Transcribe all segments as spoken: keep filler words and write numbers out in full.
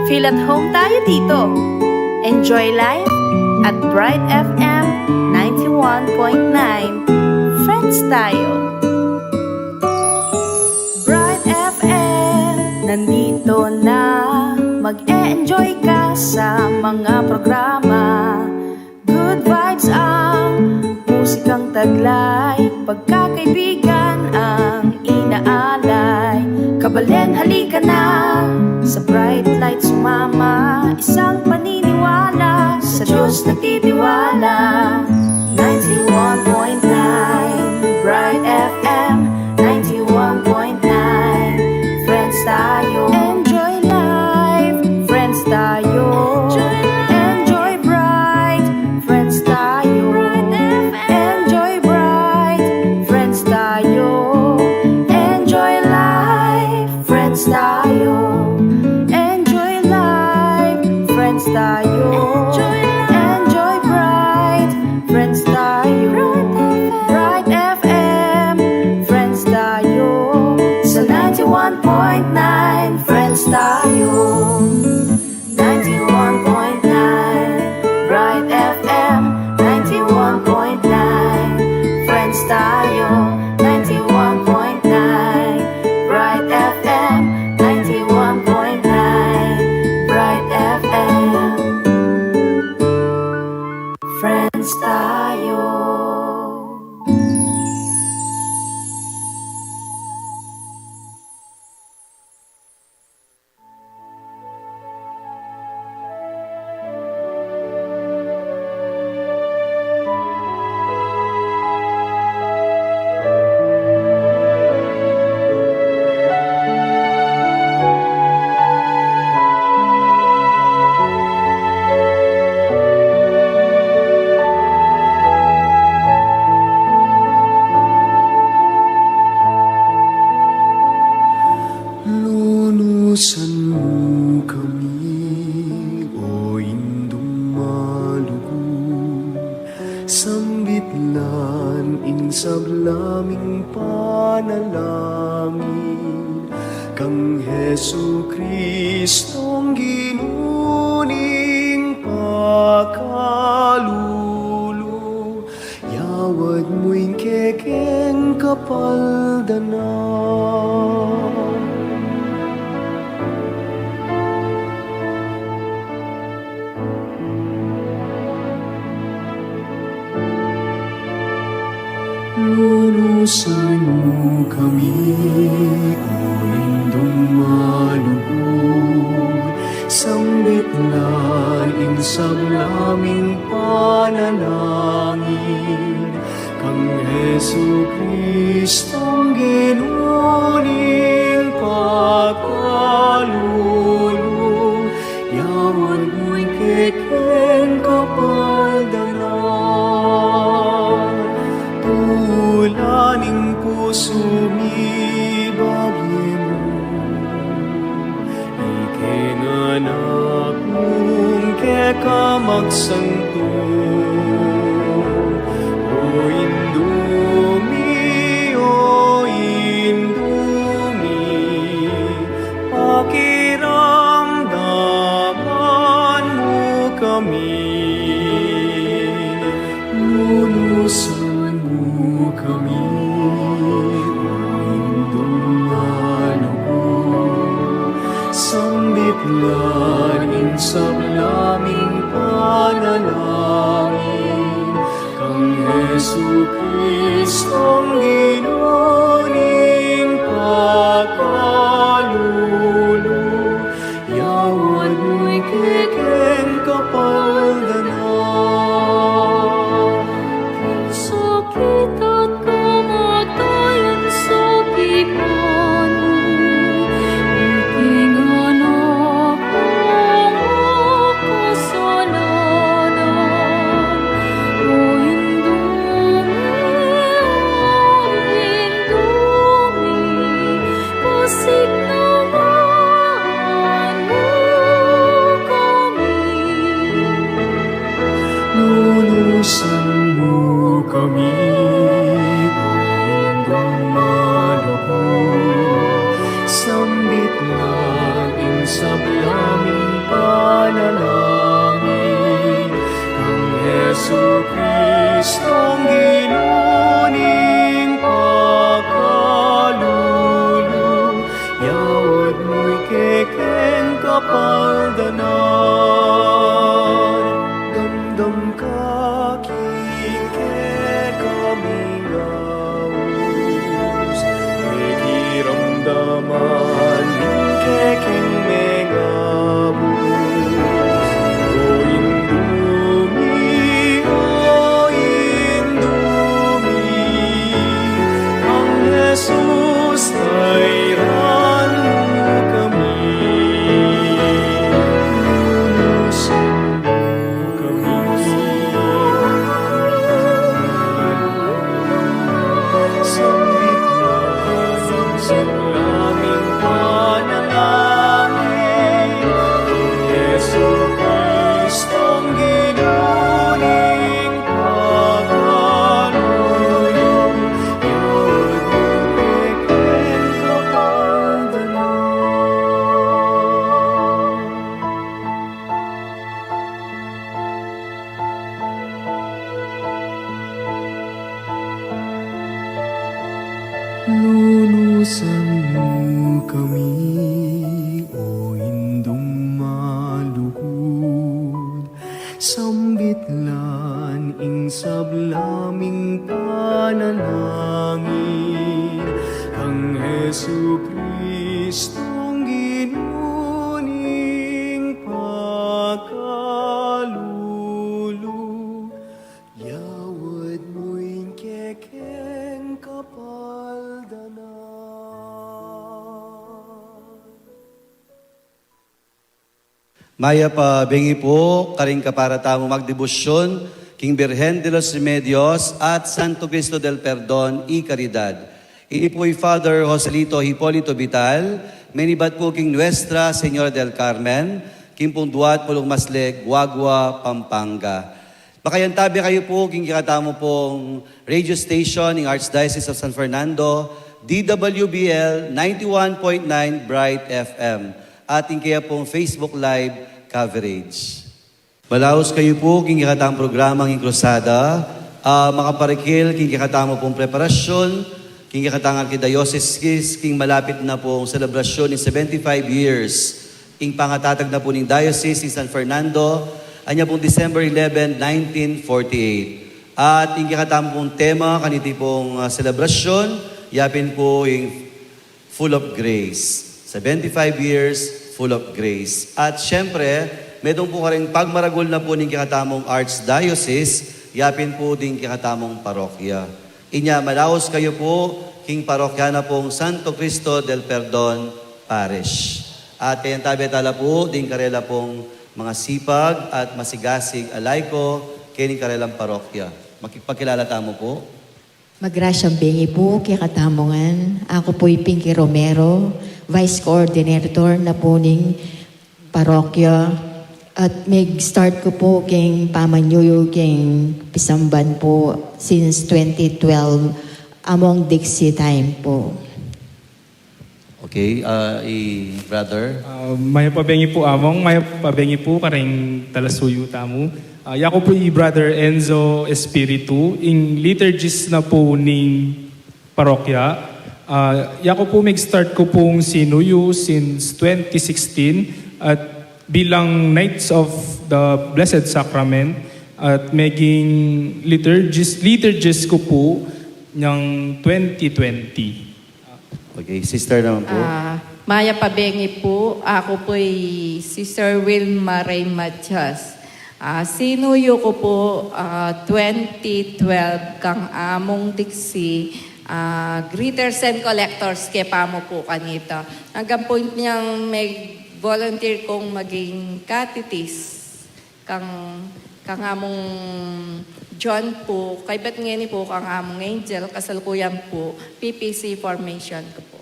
Feel at home tayo dito. Enjoy life at Bright F M ninety-one point nine. Friends tayo. Bright F M, nandito na. Mag-e-enjoy ka sa mga programa. Good vibes ang musikang taglay, pagkakaibigan ang inaalay. Kabaleng halika na, sa Bright Light sumama, isang paniniwala, sa Diyos nagtitiwala. Ninety-one point nine Bright F M, ninety-one point nine, friends tayo. Enjoy life, friends tayo. Enjoy life. Enjoy bright, friends tayo. Bright F M. Enjoy bright, friends tayo. Enjoy life, friends tayo. Enjoy life, friends tayo. Enjoy life. Enjoy bright, friends tayo. Bright F M. Bright F M, friends tayo. Sa ninety-one point nine, friends tayo. Ninety-one point nine Bright F M, ninety-one point nine, friends tayo. Ninety-one point nine Bright F M, ninety-one point nine Bright F M, friends tayo. Lunusan mu kami, O Indung malugud, sambitlan ing sabla ming panalangin kang Jesucristong Ginu ning pakalulu. Yawad mu ing kekeng kapaldanan. Lunusan mu kami, O Indung malugud, sambitlan ing sabla ming panalangin kang Jesucristong Ginu ning pakalulu. Yawad mu ing kekeng kapaldanan. Tula ning pusu mi, babie mu ing keng Anak mung keka magsantung. O Indu mi, O Indu mi, pakiramdaman mu kami. Lunusan mu kami, O Indung malugud, sambitlan ing sabla ming panalangin kang Jesucristong Ginu ning pakalulu. Yawad mu ing kekeng kapaldanan. King sakit at kamatayan, sakipan mu ing kekeng Anak mung makasalanan. O Indu mi, O Indu mi, pasiknangan mu kami. Lunusan mu kami, O Indung malugud, sambitlan ing sabla ming Jesucristong Ginu ning pakalulu, yaud mu ing kekeng kapaldanan. Damdam ka king kekaming gaus, mekiramdaman ing kekeng mengabus. O Indu mi, o Indu mi, Kang Jesus, tairan mu kami. Lunusan mu kami. Sambit na ing sabla ming panalangin, Jesucristong Ginu ning pakalulu, yaud mu ing kekeng kapaldanan. Lunusan mu kami, o Indung malugud, sambit la ing sabla ming panalangin, kang Jesucristong Ginu ning pakalulu, yaud mu ing kekeng kapaldanan. Mayap a bengi pu karing kapara tamung magdebosyon king Birhen de los Remedios at Santo Cristo del Perdon y Caridad. Ini pu i Father Joselito Hipolito Vital, menibat pu king Nuestra Señora del Carmen, king pung duat pulung masle, Guagua, Pampanga. Makayantabi kayu pu king kekatamu pung radio station ning Archdiocese of San Fernando, D W B L ninety-one point nine Bright F M, at king keya pung Facebook Live coverage. Malaus kayu pu king kekatamung programang ing Cruzada, a makaparikil king kekatamu pung preparasyon king kekatang arkidiosesis king malapit na pung selebrasyon ning seventy-five years ing pangatatag na pu ning Diocese ning San Fernando, anya pung December eleven, nineteen forty-eight. At ing kekatamung tema kaniti pung, ah, selebrasyon, yapin pu ing Full of Grace. Seventy-five years, Full of Grace. At siyempre, metung pu karing pagmaragul na pu ning kekatamung Archdiocese, yapin pu ding kekatamung parokya. Inya, malaus kayu pu king parokya na pung Santo Cristo del Perdon Parish. At kayantabi tala pu ding karela pung mangasipag at masigasig a laiko kening karelang parokya. Makipagkilala tamu pu. Magrasyang bengi pu kekatamu ngan. Aku pu i Pinky Romero, Vice Coordinator na pu ning parokya, at mig-start ku pu king pamanyuyu king pisamban pu since twenty twelve, among Dixie time pu. Okay, ah, i brother? Ah, mayap a bengi pu, Among. Mayap a bengi pu karing talasuyu tamu. Ah, yaku pu i Brother Enzo Espiritu, ing liturgist na pu ning parokya. Ah, yaku pu mig-start ku pung sinuyu since twenty sixteen at bilang Knights of the Blessed Sacrament at meging liturgist, liturgist ku pu niyang twenty twenty. Okay, sister naman pu. Ah, mayap a bengi pu. Aku pu i Sister Wilma Ray Matias. Ah, sinuyu ku pu, ah, twenty twelve kang Among Dixie, ah, greeters and collectors ke pamu pu kanita. Anggang point niyang mig-volunteer kung maging catechist. Kang, kang Among John pu, kaybat ngeni pu kang Among Angel, kasalukuyan pu, P P C formation ku pu.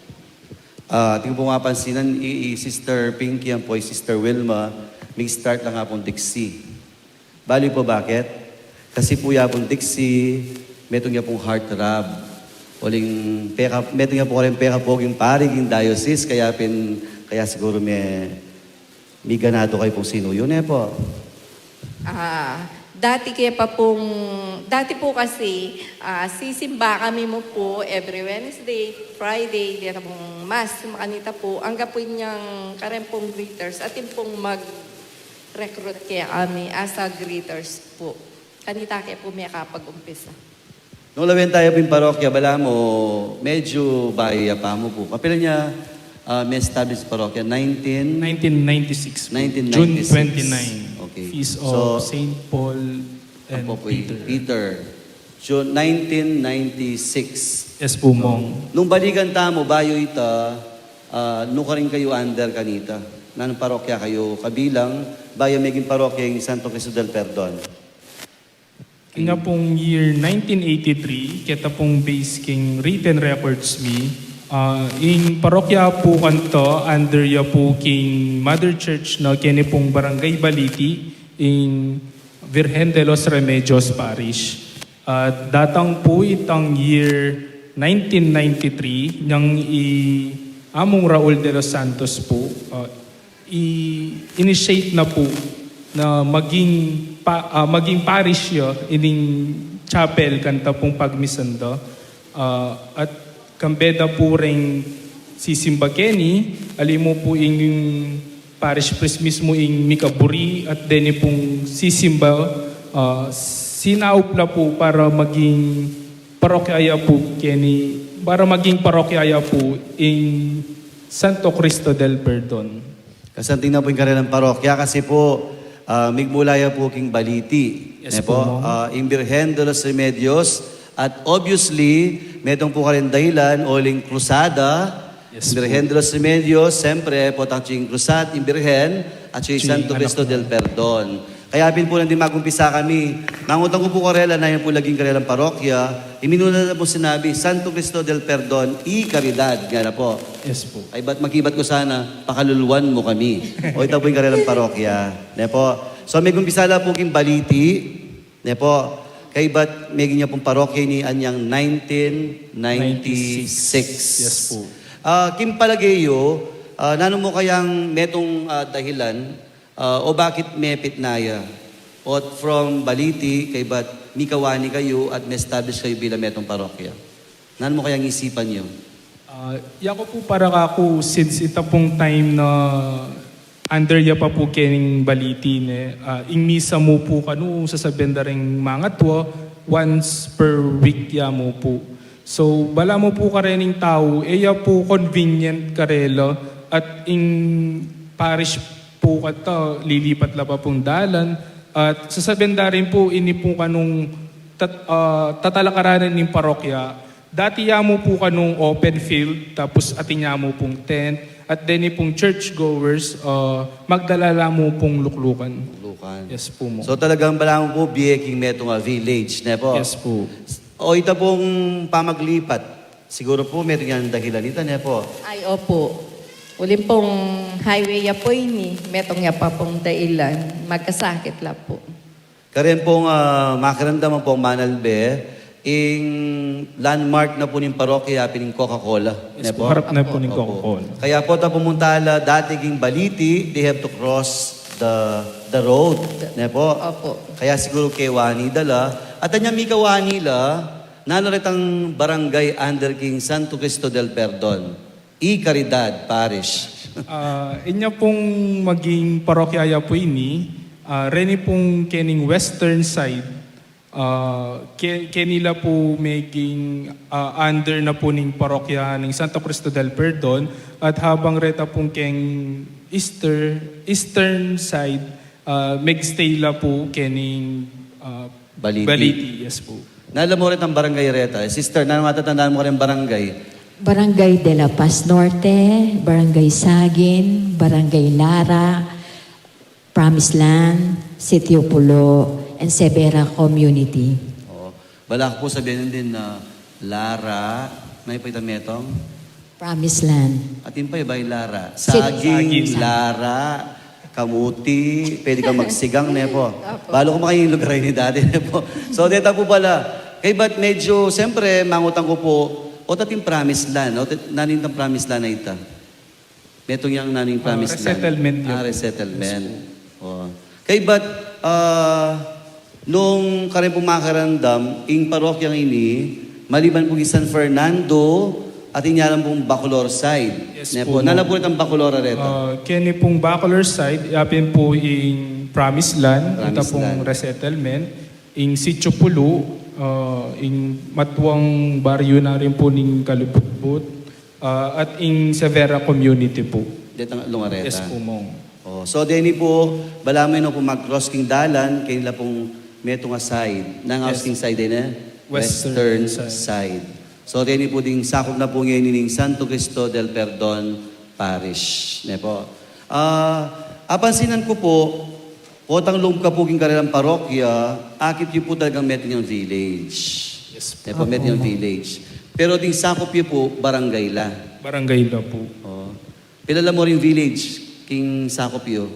Ah, atin pu mapansinan, i, i Sister Pinky, yan pu i Sister Wilma, mig-start la nga pung Dixie. Bale pu bakit? Kasi pu ya pung Dixie, metung ya pung heartthrob. Uling peka, metung ya pu karing pekapoging pari king diocese, kaya pin, kaya siguru me, Miganado kayu pung sinuyu, ne pu? Ah, Dati ke pa pung, dati po kasi, ah, sisimba kami mu po every Wednesday, Friday, deta pung mass, makanita po, angga po inyang karen pong greeters, atin pong mag-recruit ke kami as a greeters po. Kanita ke po mekapag-umpisa. Nung lawen taya pung parokya, balamu, medyu bayu ya pa mu po. Kapilan ya, ah, me-establish parokya? Nineteen? Nineteen ninety-six po. Nineteen ninety-six. June twenty-nine. Okay. Feast of Saint Paul and Peter. June nineteen ninety-six. Yes po, Mong. Nung balikan tamu, bayu ita, ah, nukarin kayu under kanita? Nanung parokya kayu kabilang, bayu meging parokya ing Santo Cristo del Perdon? Inya pong year nineteen eighty-three, keta pong base king written records mi, ah, ing parokya po kanita, under ya po king Mother Church na keni pong Barangay Baliti, ing Virgen de los Remedios Parish. At datang po itang year nineteen ninety-three, niyang i Among Raul de los Santos po, ah, i-initiate na po na maging pa-, ah, maging parish ya ining chapel kanita pong pagmisan da. Ah, at kambe da po reng sisimba keni, ali mu po ing parish priest mismu ing mikaburi at deni pong sisimba, ah, sinaup la po para maging parokya ya po keni, para maging parokya ya po ing Santo Cristo del Perdon. Kasanting na po ing karelang parokya kasi po, ah, migmula ya po king Baliti. Yes po, Mong. Ah, ing Birhen de los Remedios, at obviously, metung po karen dahilan, uling Cruzada, Yes po. Birhen de los Remedios, siyempre, potang ing Cruzada, ing Birhen, at ing Santo Cristo del Perdon. Kaya pin po nandin magumpisa kami. Mangutang ku po karela, na yan po laging karelang parokya. Iminuna na po sinabi, Santo Cristo del Perdon y Caridad, nga na po. Yes po. Ay, ba't makibat ko sana, pakaluluan mu kami. O, ita po ing karelang parokya. Ne po. So, megumpisa la po king Baliti. Ne po. Kaybat meging ya pong parokya ini anyang nineteen ninety-six. Yes po. Ah, king palage yu, ah, nanu mu kayang metung, ah, dahilan, ah, o bakit mepit na ya? Ot from Baliti, kaybat mikawani kayu at me-establish kayu bilang metung parokya. Nanu mu kayang isipan yu? Ah, yaku po para kaku, since ita pong time na under ya pa po kening Baliti, ne, ah, ing misa mu po kanu, sasabian da ring mangatua, once per week ya mu po. So, balamu po karening tau, e ya po convenient karela, at ing parish po kata, lilipat la pa pong dalan, at sasabian da rin po, ini po kanung tat-, ah, tatalakaran ning parokya, dati ya mu po kanung open field, tapos atin ya mu pong tent, at deni pong church goers, ah, magdala la mu pong luklukan. Luklukan. Yes po, Mong. So, talagang balamu po, bie king metung a village, ne po? Yes po. O ita pong pamaglipat, siguro po metung yang dahilan ita, ne po? Ay, opo. Uling pong highway ya po ini, metung ya pa pong dahilan, magkasakit la po. Karen pong, ah, makiramdaman pong manalbe, ing landmark na po ning parokya, pin ing Coca-Cola, ne po? Yes po, harap na po ning Coca-Cola. Kaya po, ta pumunta la dati king Baliti, they have to cross the, the road, ne po? Opo. Kaya siguro kewani da la, at anyang mikawani la, nanu retang barangay under king Santo Cristo del Perdon y Caridad Parish? Ah, inya pong maging parokya ya po ini, ah, reni pong kening western side, ah, ke-, keni la po maging, ah, under na po ning parokya ning Santo Cristo del Perdon, at habang reta pong keng easter-, eastern side, ah, magstay la po kening, ah, Baliti. Baliti, yes po. Nanu la mu retang barangay reta? Eh, sister, nanu ing matatandaan mu kareng barangay? Barangay de la Paz Norte, Barangay Sagin, Barangay Lara, Promised Land, Sitio Pulo, and Severa Community. Oo. Bala ku po sabian din na Lara, na ipaitan metung? Promised Land. Atin pa, iba ing Lara. Sit- Saging, Saging. Lara, kamuti, pwede kang magsigang, ne po? Opo. Balu ku makaying lugar ini dati, ne po? So, deta po pala. Kaybat medyu, siyempre, mangutang ku po, o tating Promised Land, o tat-, nanu itang Promised Land a ita? Metung yang nanu ing Promised Land? Ah, resettlement yun. Ah, resettlement. Yes po. O. Kaybat, ah, Nung karin pung makiramdam, ing parokyang ini, maliban pung San Fernando, atin ya rin pung Bacolor side. Yes ne po, po, ma'am. Nanu la pu retang Bacolor a reta? Ah, keni pung Bacolor side, yapin po ing Promised Land, ita Promised pung Land. Resettlement, ing Sitio Pulu, ah, ing matuang baryo na rin po ning Kalibutbut, ah, at ing Severa community po. Detang lungareta. Yes po, mong. Oh, so, deni po, balamu no pu mag-cross king dalan, keni la pung metung a side. Nanu ing side deni? Western side. So, deni po ding sakup na pu ngeni ning Santo Cristo del Perdon Parish. Ne po? Ah, apansinan ku pu, potang lub ka pu king karelang parokya, akit yu pu talagang metung yang village. Yes po. Ne po, metung yang village. Pero ding sakup yu pu, barangay la. Barangay la po. Oh. Pila la mu ring village king sakup yu?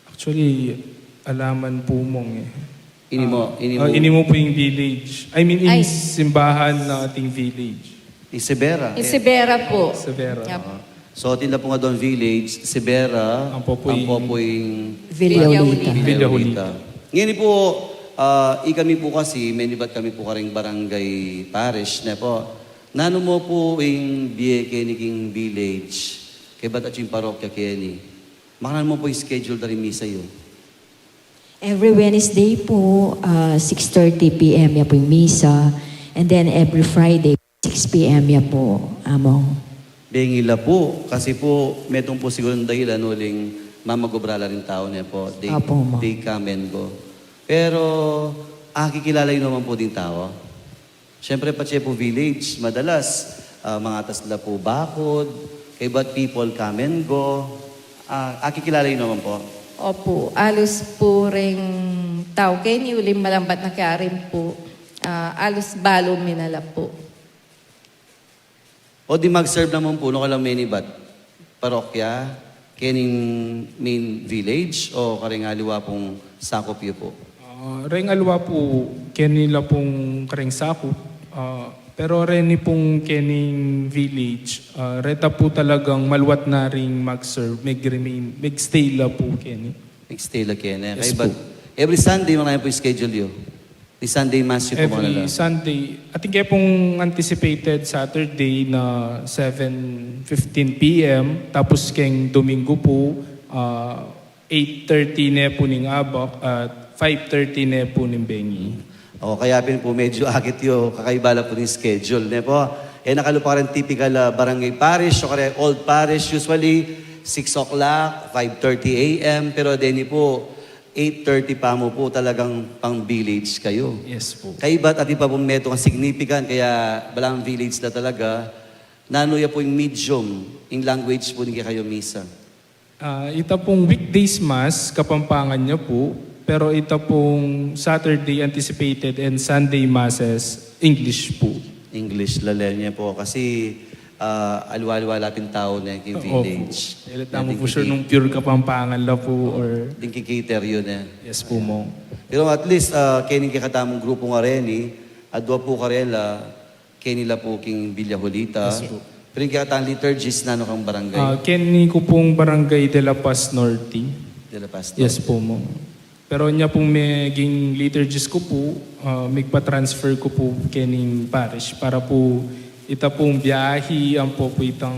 Actually, ala man po, mong, eh. Ini mu, ah, ini mu. Ini mu po ing village. I mean, ing simbahan na ating village. Ing Severa. Ing Severa po. Severa. Yep. Ah. So, atin la pung adwang village, Severa, ampo pu ing Villa Julita. Villa Julita. Ngeni pu, ah, ikami pu kasi, menibat kami pu karing barangay parish, ne po. Nanu mu pu ing bie keni king village, kaybat atyu ing parokya keni? Makananu mu pu ing schedule da ring misa yu? Every Wednesday po, ah, six thirty P M ya po ing misa. And then every Friday, six P M ya po, Among. Bengi la pu, kasi pu, metung pu siguru dahilan uling mamag-obra la ring tau, ne po? They, opo, ma'am. They come and go. Pero, akikilala yu naman pu ding tau? Siyempre, patse pu village, madalas, ah, mangatas la pu bakod, kaybat people come and go. Ah, akikilala yu naman pu? Opo, alus pu ring tau keni uling malambat na kaya rin pu, ah, alus balu mi na la pu. O di mag-serve naman pu, no, karelang menibat parokya, kening main village o kareng aliwa pung sakup yu pu? Ah, reng aliwa pu, keni la pung kareng sakup, ah, pero reni pung kening village, ah, reta pu talagang maluat na ring mag-serve, mag-remain, mag-stay la pu keni. Mag-stay la keni. Yes pu. Kaybat every Sunday, mananu pu ing schedule yu? Di Sunday Mass yu pu? Every Sunday. Atin kaya pung anticipated Saturday na seven fifteen P M, tapos keng Domingo pu, ah, eight thirty ne pu ning abak at five thirty ne pu ning bengi. O, kaya pin pu medyo akit yu, kakaiba la pu ning schedule, ne pu? E, nakalupa ka rin typical, ah, barangay parish, o kaya old parish, usually six o'clock, five thirty A M, pero deni pu, eight thirty pa mu pu talagang pang-village kayu. Yes pu. Kaybat atin pa pung metung a significant, kaya balamu village la talaga, nanu ya pu ing medium, ing language pu ning kekayung misa? Ah, ita pung weekdays mass, Kapampangan ya pu, pero ita pung Saturday anticipated and Sunday masses, English pu. English la rin ne pu, kasi ah, aliwa-aliwa la pin tau ne king village. Opo. E la tamu pu sure nung pure Kapampangan la pu or ding kikater yu ne. Yes pu, Mong. Pero at least, ah, keni kekatamung grupu ngeni, adwa pu karela, keni la pu king Villa Julita. Yes pu. Pero ing kekatang liturgist, nanu kang barangay? Ah, keni ku pung barangay De La Paz Norte. De La Paz Norte. Yes pu, Mong. Pero nya pung meging liturgist ku pu, ah, migpa-transfer ku pu kening parish para pu ita pung biahi ampo pu itang,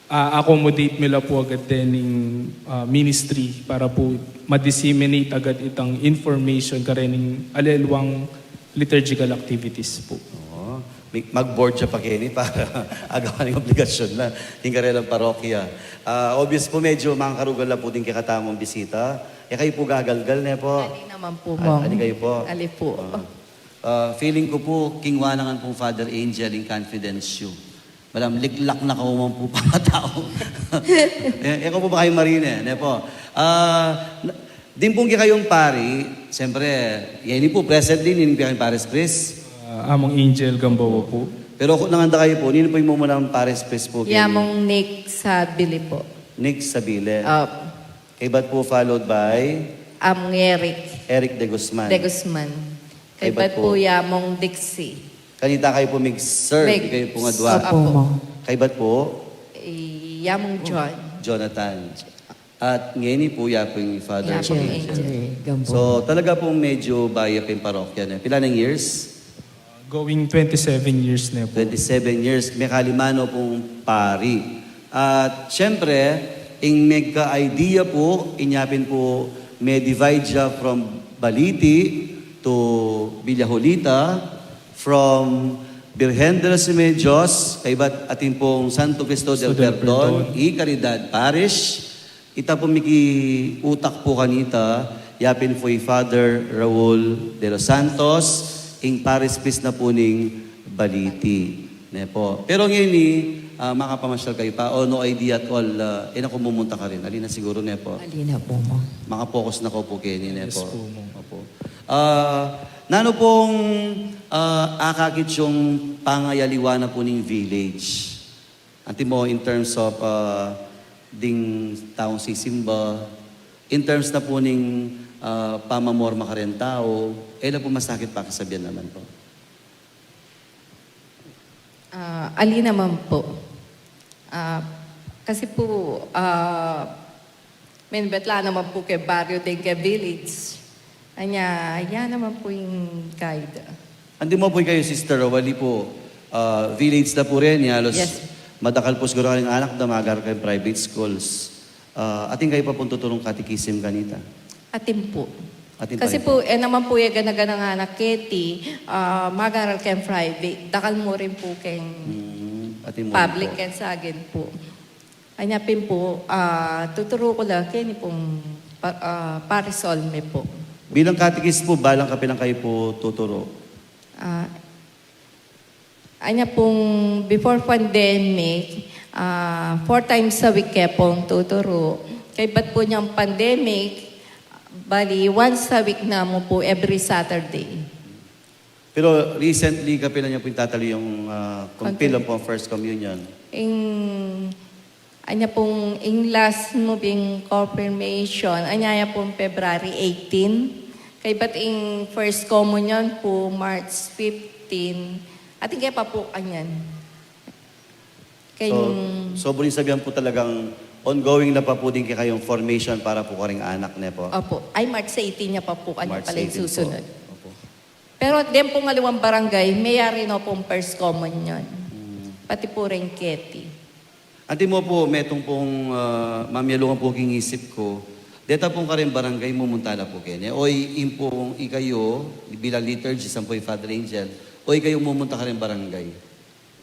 ah, accommodate mi la pu agad dening, ah, ministry para pu ma-disseminate agad itang information karening aliwang liturgical activities pu. Oo. Mi-, mag-board ya pa keni para agapan ing obligasyun na king karelang parokya. Ah, obvious pu, medyo makarugal la pu ding kekatamung bisita. E kayu pu gagalgal, ne pu? Ali naman pu, Mong. Ali kayu pu? Ali pu. Ah. Ah, feeling ku pu, kingwa na ngan pung Father Angel ing confidence yu. Balam liklak na kayu man pu pangatau. E, e kayu pu ba kayu marine, ne pu? Ah, na-, ding pung kekayung pari, siyempre, yeni pu, present din, ining kekayung parish priest. Ah, Among Angel Gamboa pu. Pero kung nanganda kayu pu, ninu pu ing mumunang parish priest pu? Yamong Nick Sabili pu. Nick Sabili. Opo. Kaybat pu, followed by? Among Eric. Eric De Guzman. De Guzman. Kaybat pu, Yamong Dixie. Kanita kayu pu mig-serve, kayu pung adwa. Opo, Mong. Kaybat pu? I Yamong John. Jonathan. At ngeni pu, ya pu ing Father Angel. Angel Gamboa. So, talaga pung medyo baya pa ing parokya ne. Pila neng years? Going twenty-seven years ne pu. Twenty-seven years. Mekalima no pung pari. At, siyempre, ing megka-idea pu, inya pin pu, me-divide ya from Baliti to Villa Julita, from Virgen de los Remedios, kaybat atin pung Santo Cristo del Perdon, y Caridad Parish, ita pu mikiutak pu kanita, ya pin pu i Father Raul de los Santos, ing parish priest na pu ning Baliti. Ne pu. Pero ngeni, ah, makapamasyal kayu pa, o no idea at all, ah, e na ku mumunta karin. Ali na siguru, ne pu. Ali na pu, Mong. Makapokus na ku pu keni, ne pu. Yes pu, Mong. Opu. Ah, nanu pung, ah, akakit yung pangayaliwa na pu ning village? Antimo, in terms of, ah, ding taung sisimba, in terms na pu ning, ah, pamamorma kareng tau, e la pu masakit pakisabian naman pu. Ah, ali naman pu. Ah, kasi pu, ah, menbet la naman pu keng baryo deng keng village. Anya, ya naman pu ing guide. Antimo pu ikayu, Sister Ro, ali pu, ah, village na pu reni, halos madakal pu siguru ing anak da mag-aral keng private schools. Ah, atin kayu pa pung tuturung catechism kanita? Atin pu. Atin pa rin pu. Kasi pu, e naman pu ya gana-ganang anak keti, ah, mag-aral keng private. Dakal mu rin pu keng public, keng sagin pu. Anya pin pu, ah, tuturu ku la keni pung pa-, ah, parisol mi pu. Bilang catechist pu, balang kapilan kayu pu tuturu? Ah, anya pung before pandemic, ah, four times a week ke pung tuturu. Kaybat pu nyang pandemic, bali once a week na mu pu, every Saturday. Pero recently, kapilan nya pu ing tatali yung, ah, compil pung first communion? Ing, anya pung, ing last mu pung confirmation, anya ya pung February eighteen. Kaybat ing first communion pu March fifteen. Atin ke pa pu kanyan. So, so, buring sabihan pu talagang ongoing na pa pu ding kekayung formation para pu karing anak, ne pu? Opu. Ay, March eighteen ya pa pu, kanyan pala ing susunod. Opu. Pero den pung aliwang barangay, meyari no pung first communion. Pati pu reng keti. Antimo pu, metung pung, ah, mamialungan pu king isip ku, deta pung karing barangay, mumunta la pu keni? O i-, ing pung ikayu, bilang liturgist, ampo i Father Angel, o ikayu mumunta karing barangay?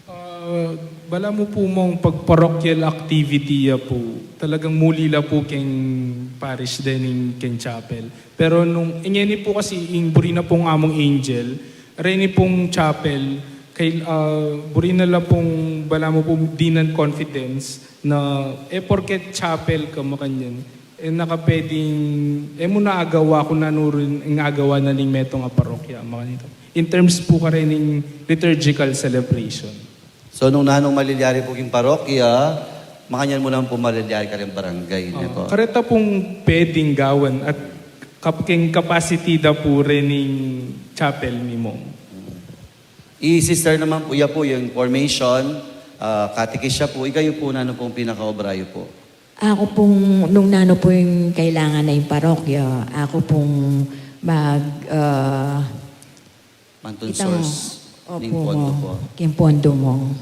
Ah, balamu pu, Mong, pag parochial activity ya pu, talagang muli la pu keng parish dening keng chapel. Pero nung, ngeni pu kasi ing buri na pung Among Angel, reni pung chapel, kay, ah, buri na la pung balamu pu dinan confidence na, e porket chapel ka makanyan, e na ka pwedeng, e mu na agawa kung nanu rin ing agawa na ning metung a parokya, makanyan. In terms pu karening liturgical celebration. So, nung nanung malilyari pu king parokya, makanyan mu naman pu malilyari karing barangay, ne pu? Kareta pung pwedeng gawan at kap-, king capacity da pu rening chapel mi, Mong. I sister naman pu, ya pu yung formation, ah, katekista pu, ikayu pu, nanu pung pinakaobra yu pu? Aku pung, nung nanu pu ing kailangan na ing parokya, aku pung mag, ah, Mantun itang source ning pondo pu. King pondo, Mong.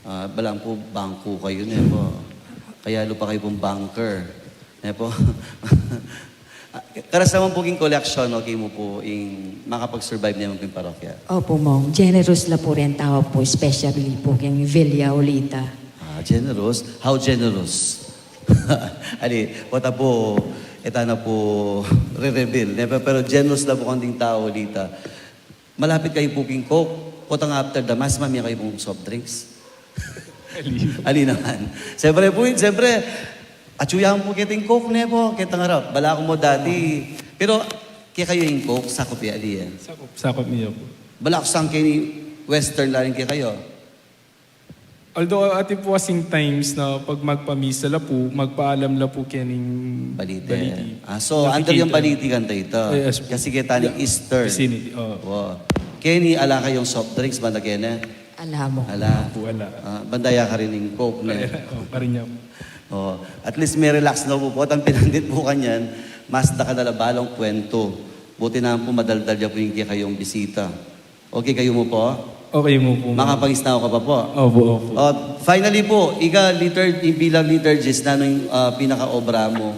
Ah, balang pu, bangko kayu, ne pu? Kaya lupa kayu pung banker, ne pu? Ah, karas naman pu king collection, okay mu pu ing makapag-survive naman pu ing parokya? Opu, Mong. Generous la pu ring tau pu, especially pu king Villa Julita. Ah, generous? How generous? Ali, pota pu, e ta na pu re-reveal, ne? Pero generous la pu kang ding tau, Julita. Malapit kayu pu king Coke, potang after the mass, mamie kayu pung soft drinks. Ali. Ali naman. Siyempre pu, siyempre, atyu ya pu keting Coke, ne pu, ketang arap. Bala ku mu dati. Pero kekayu ing Coke, sakup ya, ali, e? Sakup, sakup niya pu. Bala ku sang keni Western la rin kekayu. Although, atin pu kasing times na pag magpamisa la pu, magpaalam la pu kening Balite. Balite. Ah, so, under yung Balite kanta ita. Yes pu. Kasi keta ning Eastern. Vicinity, oo. Wow. Keni, ala kayung soft drinks, banda keni? Ala, Mong. Ala. Ala pu, ala. Ah, banda ya karin ing Coke, ne? O, karin ya pu. Oh, at least me-relax na pu. Potang pinandit pu kanyan, mas dakal na la balang kuwentu. Buti naman pu madaldal ya pu ing kekayung bisita. Okay kayu mu pu? Okay mu pu, ma'am. Makapangisnawa ka pa pu? Opu, opu. Oh, finally pu, ika litur-, ing bilang liturgist, nanu ing, ah, pinakaobra mu?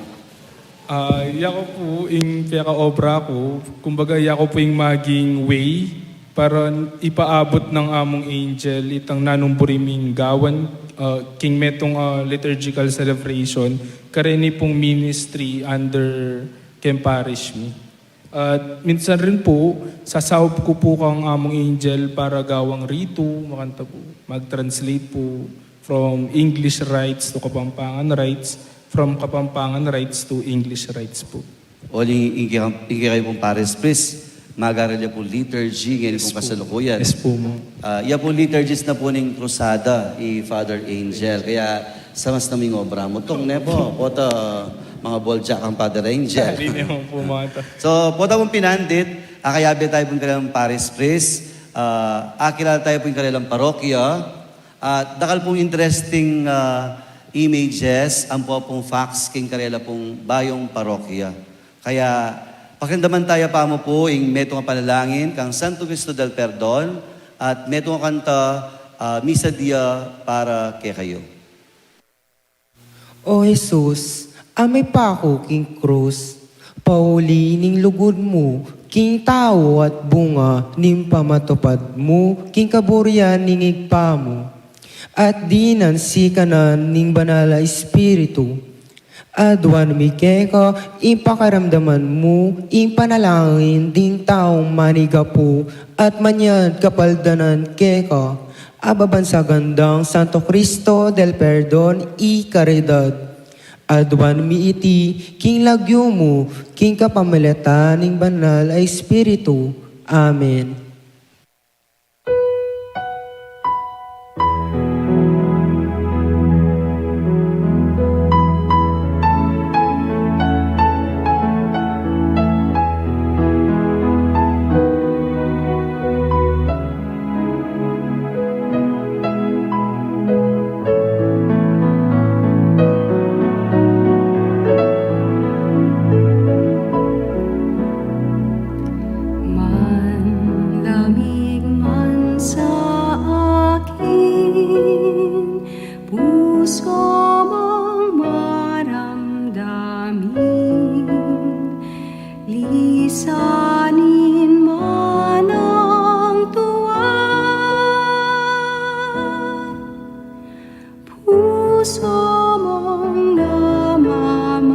Ah, yaku pu, ing pinakaobra ku, kumbaga, yaku pu ing maging way para ipaabut ning Among Angel itang nanung buri ming gawan, ah, king metung, ah, liturgical celebration, kareni pung ministry under keng parish mi. At minsan rin pu, sasaup ku pu kang Among Angel para gawang ritu, makanta pu, mag-translate pu, from English rites to Kapampangan rites, from Kapampangan rites to English rites pu. Uling ing keka-, ing kekayu pung parish priest, mag-aral ya pung liturgy ngeni pung kasalukuyan. Yes pu, ma'am. Ah, ya pung liturgist na pu ning Cruzada, i Father Angel. Kaya, samas na mu ing obra mu. Tung, ne pu, pota, mga bolja kang Father Angel. Hindi naman pu, mata. So, pota pung pinandit, akayabe tayu pung kanilang parish priest, ah, akilala tayu pung kanilang parokya, at dakal pung interesting, ah, images, ampo pung facts, king karela pung bayung parokya. Kaya, pakiramdaman taya pa mu pu ing metung a panalangin kang Santo Cristo del Perdon at metung a kanta, ah, Misa Dia para kekayu. O Jesus, a mipaku king krus, pauli ning lugud mu king tau at bunga ning pamatupad mu king kaburian ning Ibpa mu, at dinan sikanan ning Banal a Espiritu. Aduan mi keka ing pakiramdaman mu ing panalangin ding taung manigapu at manyad kapaldanan keka, a babansag andang Santo Cristo del Perdon y Caridad. Aduan mi iti king lagyu mu, king kapamilatan ning Banal a Espiritu. Amen. Manlamig man sa akin, puso mong maramdamin, lisanin man ang tuwa. Puso mong namamanglaw,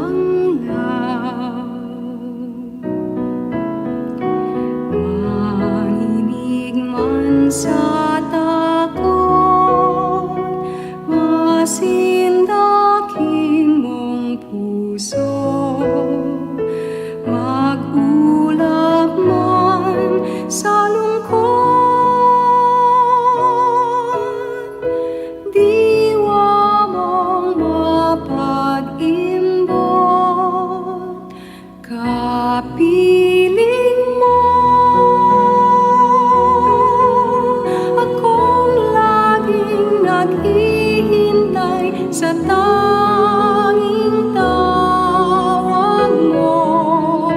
manginig man sa takot, masindakin mong puso, mag-ulap man sa lungkot, diwa mong mapag-imbot, kapiling mo. Akong laging naghihintay sa tanging tawag mo.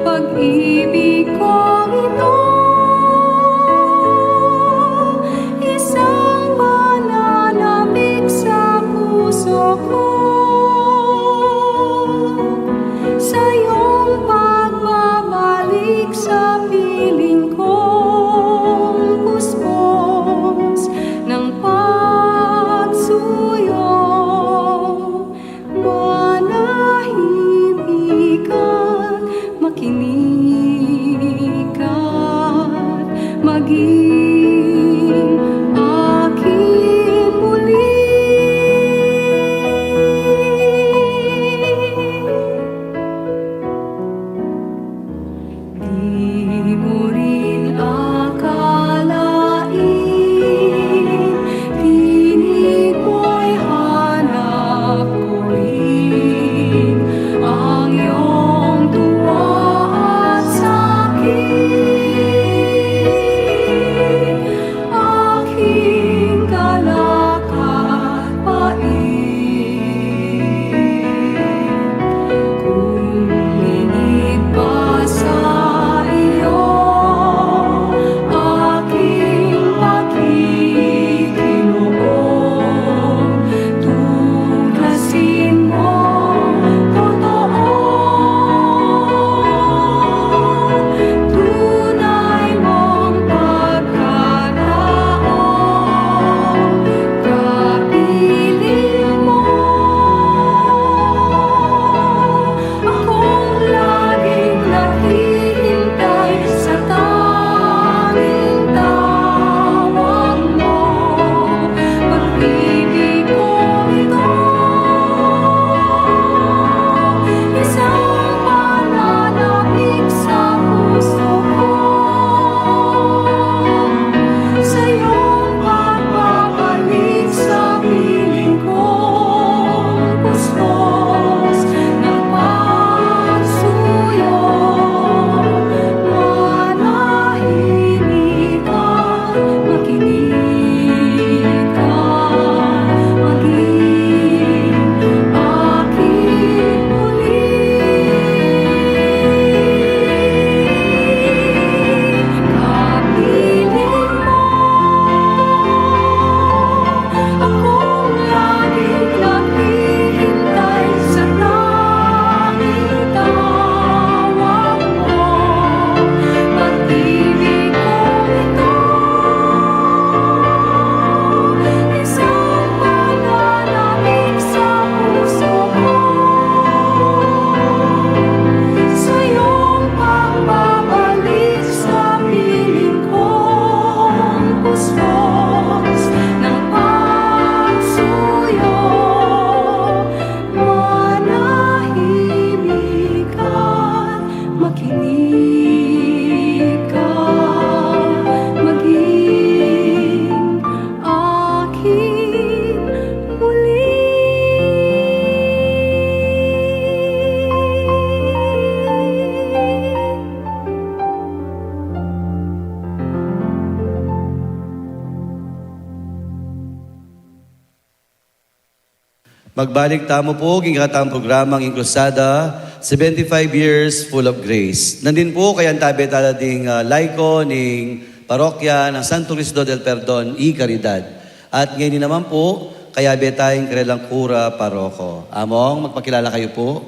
Pag-ibig kong ito, isang pananabik sa puso ko. Sa iyong pagbabalik sa piling kong puspos ng pagsuyo. Manahimik at makinig at maging akin muli. Di mo rin akalain, tinig mo'y hanap ko rin, ang iyong tuwa at sakit. Magbalik tamu pu king kekatang programang Ing Krusada, seventy-five Years Full of Grace. Nandin pu, kayantabe tala ding, ah, laiko ning parokya nang Santo Cristo del Perdon y Caridad. At ngeni naman pu, kayabe taya ing karelang kura paroko. Among, magpakilala kayu pu.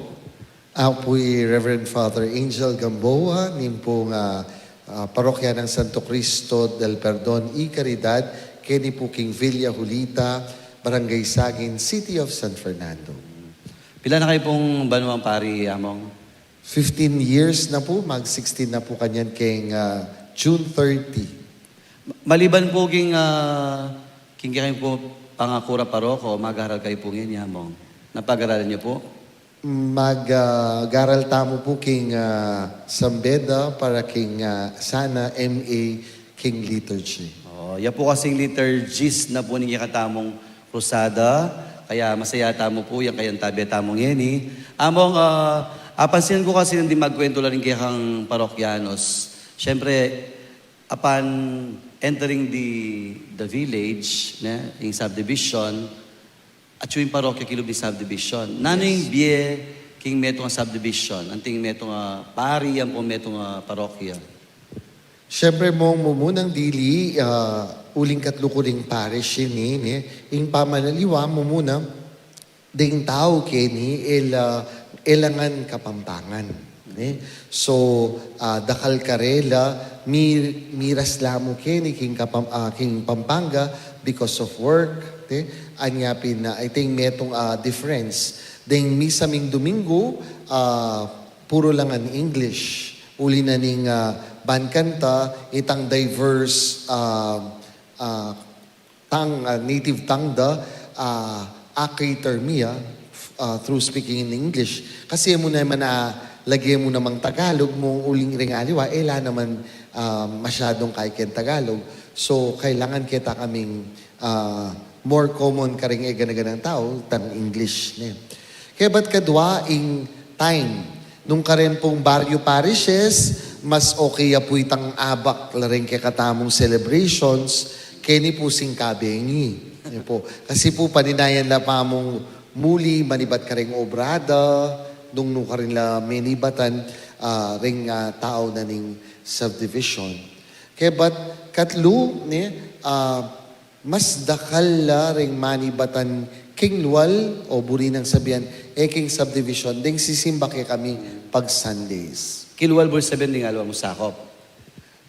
Aku pu i Reverend Father Angel Gamboa, ning pu nga, ah, parokya nang Santo Cristo del Perdon y Caridad, keni pu king Villa Julita, Barangay Sagin, City of San Fernando. Pila na kayu pung banuang pari, Among? Fifteen years na pu, mag sixteen na pu kanyan keng, ah, June thirty. Maliban pu king, ah, king kekayu pu pangakura paroko, mag-aral kayu pu ngeni, Among. Napag-aralan yu pu? Mag, ah, garal tamu pu king, ah, San Beda para king, ah, sana M A king liturgy. Oh, ya pu kasing liturgist na pu ning kekatamung krusada, kaya masaya tamu pu yang kayantabe tamu ngeni. Among, ah, apansinan ku kasi nandin magkwentu la ring kekang parokyanos. Siyempre, upon entering the, the village, ne, ing subdivision, atyu ing parokya kilub ning subdivision. Nanu ing bie king metung a subdivision? Anting metung a pari, ampong metung a parokya? Siyempre, Mong, mumunang dili, ah, uling katlu ku ring parish ini, ne? Ing pamanaliwa, mumuna, ding tau keni, e la, e la ngan Kapampangan, ne? So, ah, dakal karela, mi-, miras la mu keni king Kapam-, ah, king Pampanga because of work, ne? Anya pin, ah, iti ing metung, ah, difference. Ding misa ming Domingo, ah, puru la ngan English. Uli na ning, ah, ban kanta, itang diverse, ah, ah, tang-, ah, native tongue da, ah, a-cater mi, ah, f-, ah, through speaking in English. Kasi e mu naman, ah, lage mu namang Tagalog, mu uling ring aliwa, e la naman, ah, masyadung kaikeng Tagalog. So, kailangan keta kaming, ah, more common karing e gana-ganang tau, tang English, ne? Kebat kadwa ing time. Nung karen pung barrio parishes, mas okay ya pu itang abak la ring kekatamung celebrations, keni pu singkabengi. Yan pu. Kasi pu, paninayan la pa mung muli, manibat karing obra da, nung nu karin la menibatan, ah, ring, ah, tau na ning subdivision. Kebat katlu, ne, ah, mas dakal la ring manibatan king lual, o buri nang sabian, e king subdivision, ding sisimba kekami pag Sundays. King lual, buri sabian, ding aliwang sakop?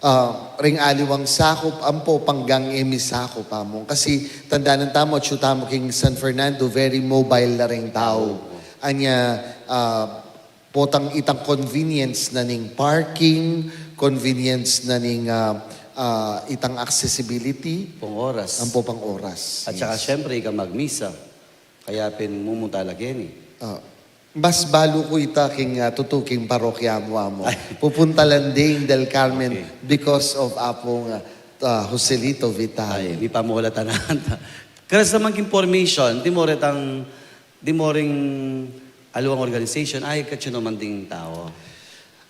Ah, ring aliwang sakop, ampo panggang e mi sakop, Among. Kasi tandanan tamu, atyu tamu king San Fernando, very mobile la ring tau. Anya, ah, potang itang convenience na ning parking, convenience na ning, ah, ah, itang accessibility. Pang oras. Ampo pang oras. At saka, yes, siyempre, ika magmisa. Kaya pin mumunta la keni. Ah, mas balu ku ita king, ah, tutu king parokya mu, Among. Ay. Pupunta la ding Del Carmen, okay, because of Apung, ah, ah, Joselito Vital. Ay, di pa mu la tanan. Karas naman king formation, di mo retang Di mo ring aliwang organization, ay, katyu naman ding tau.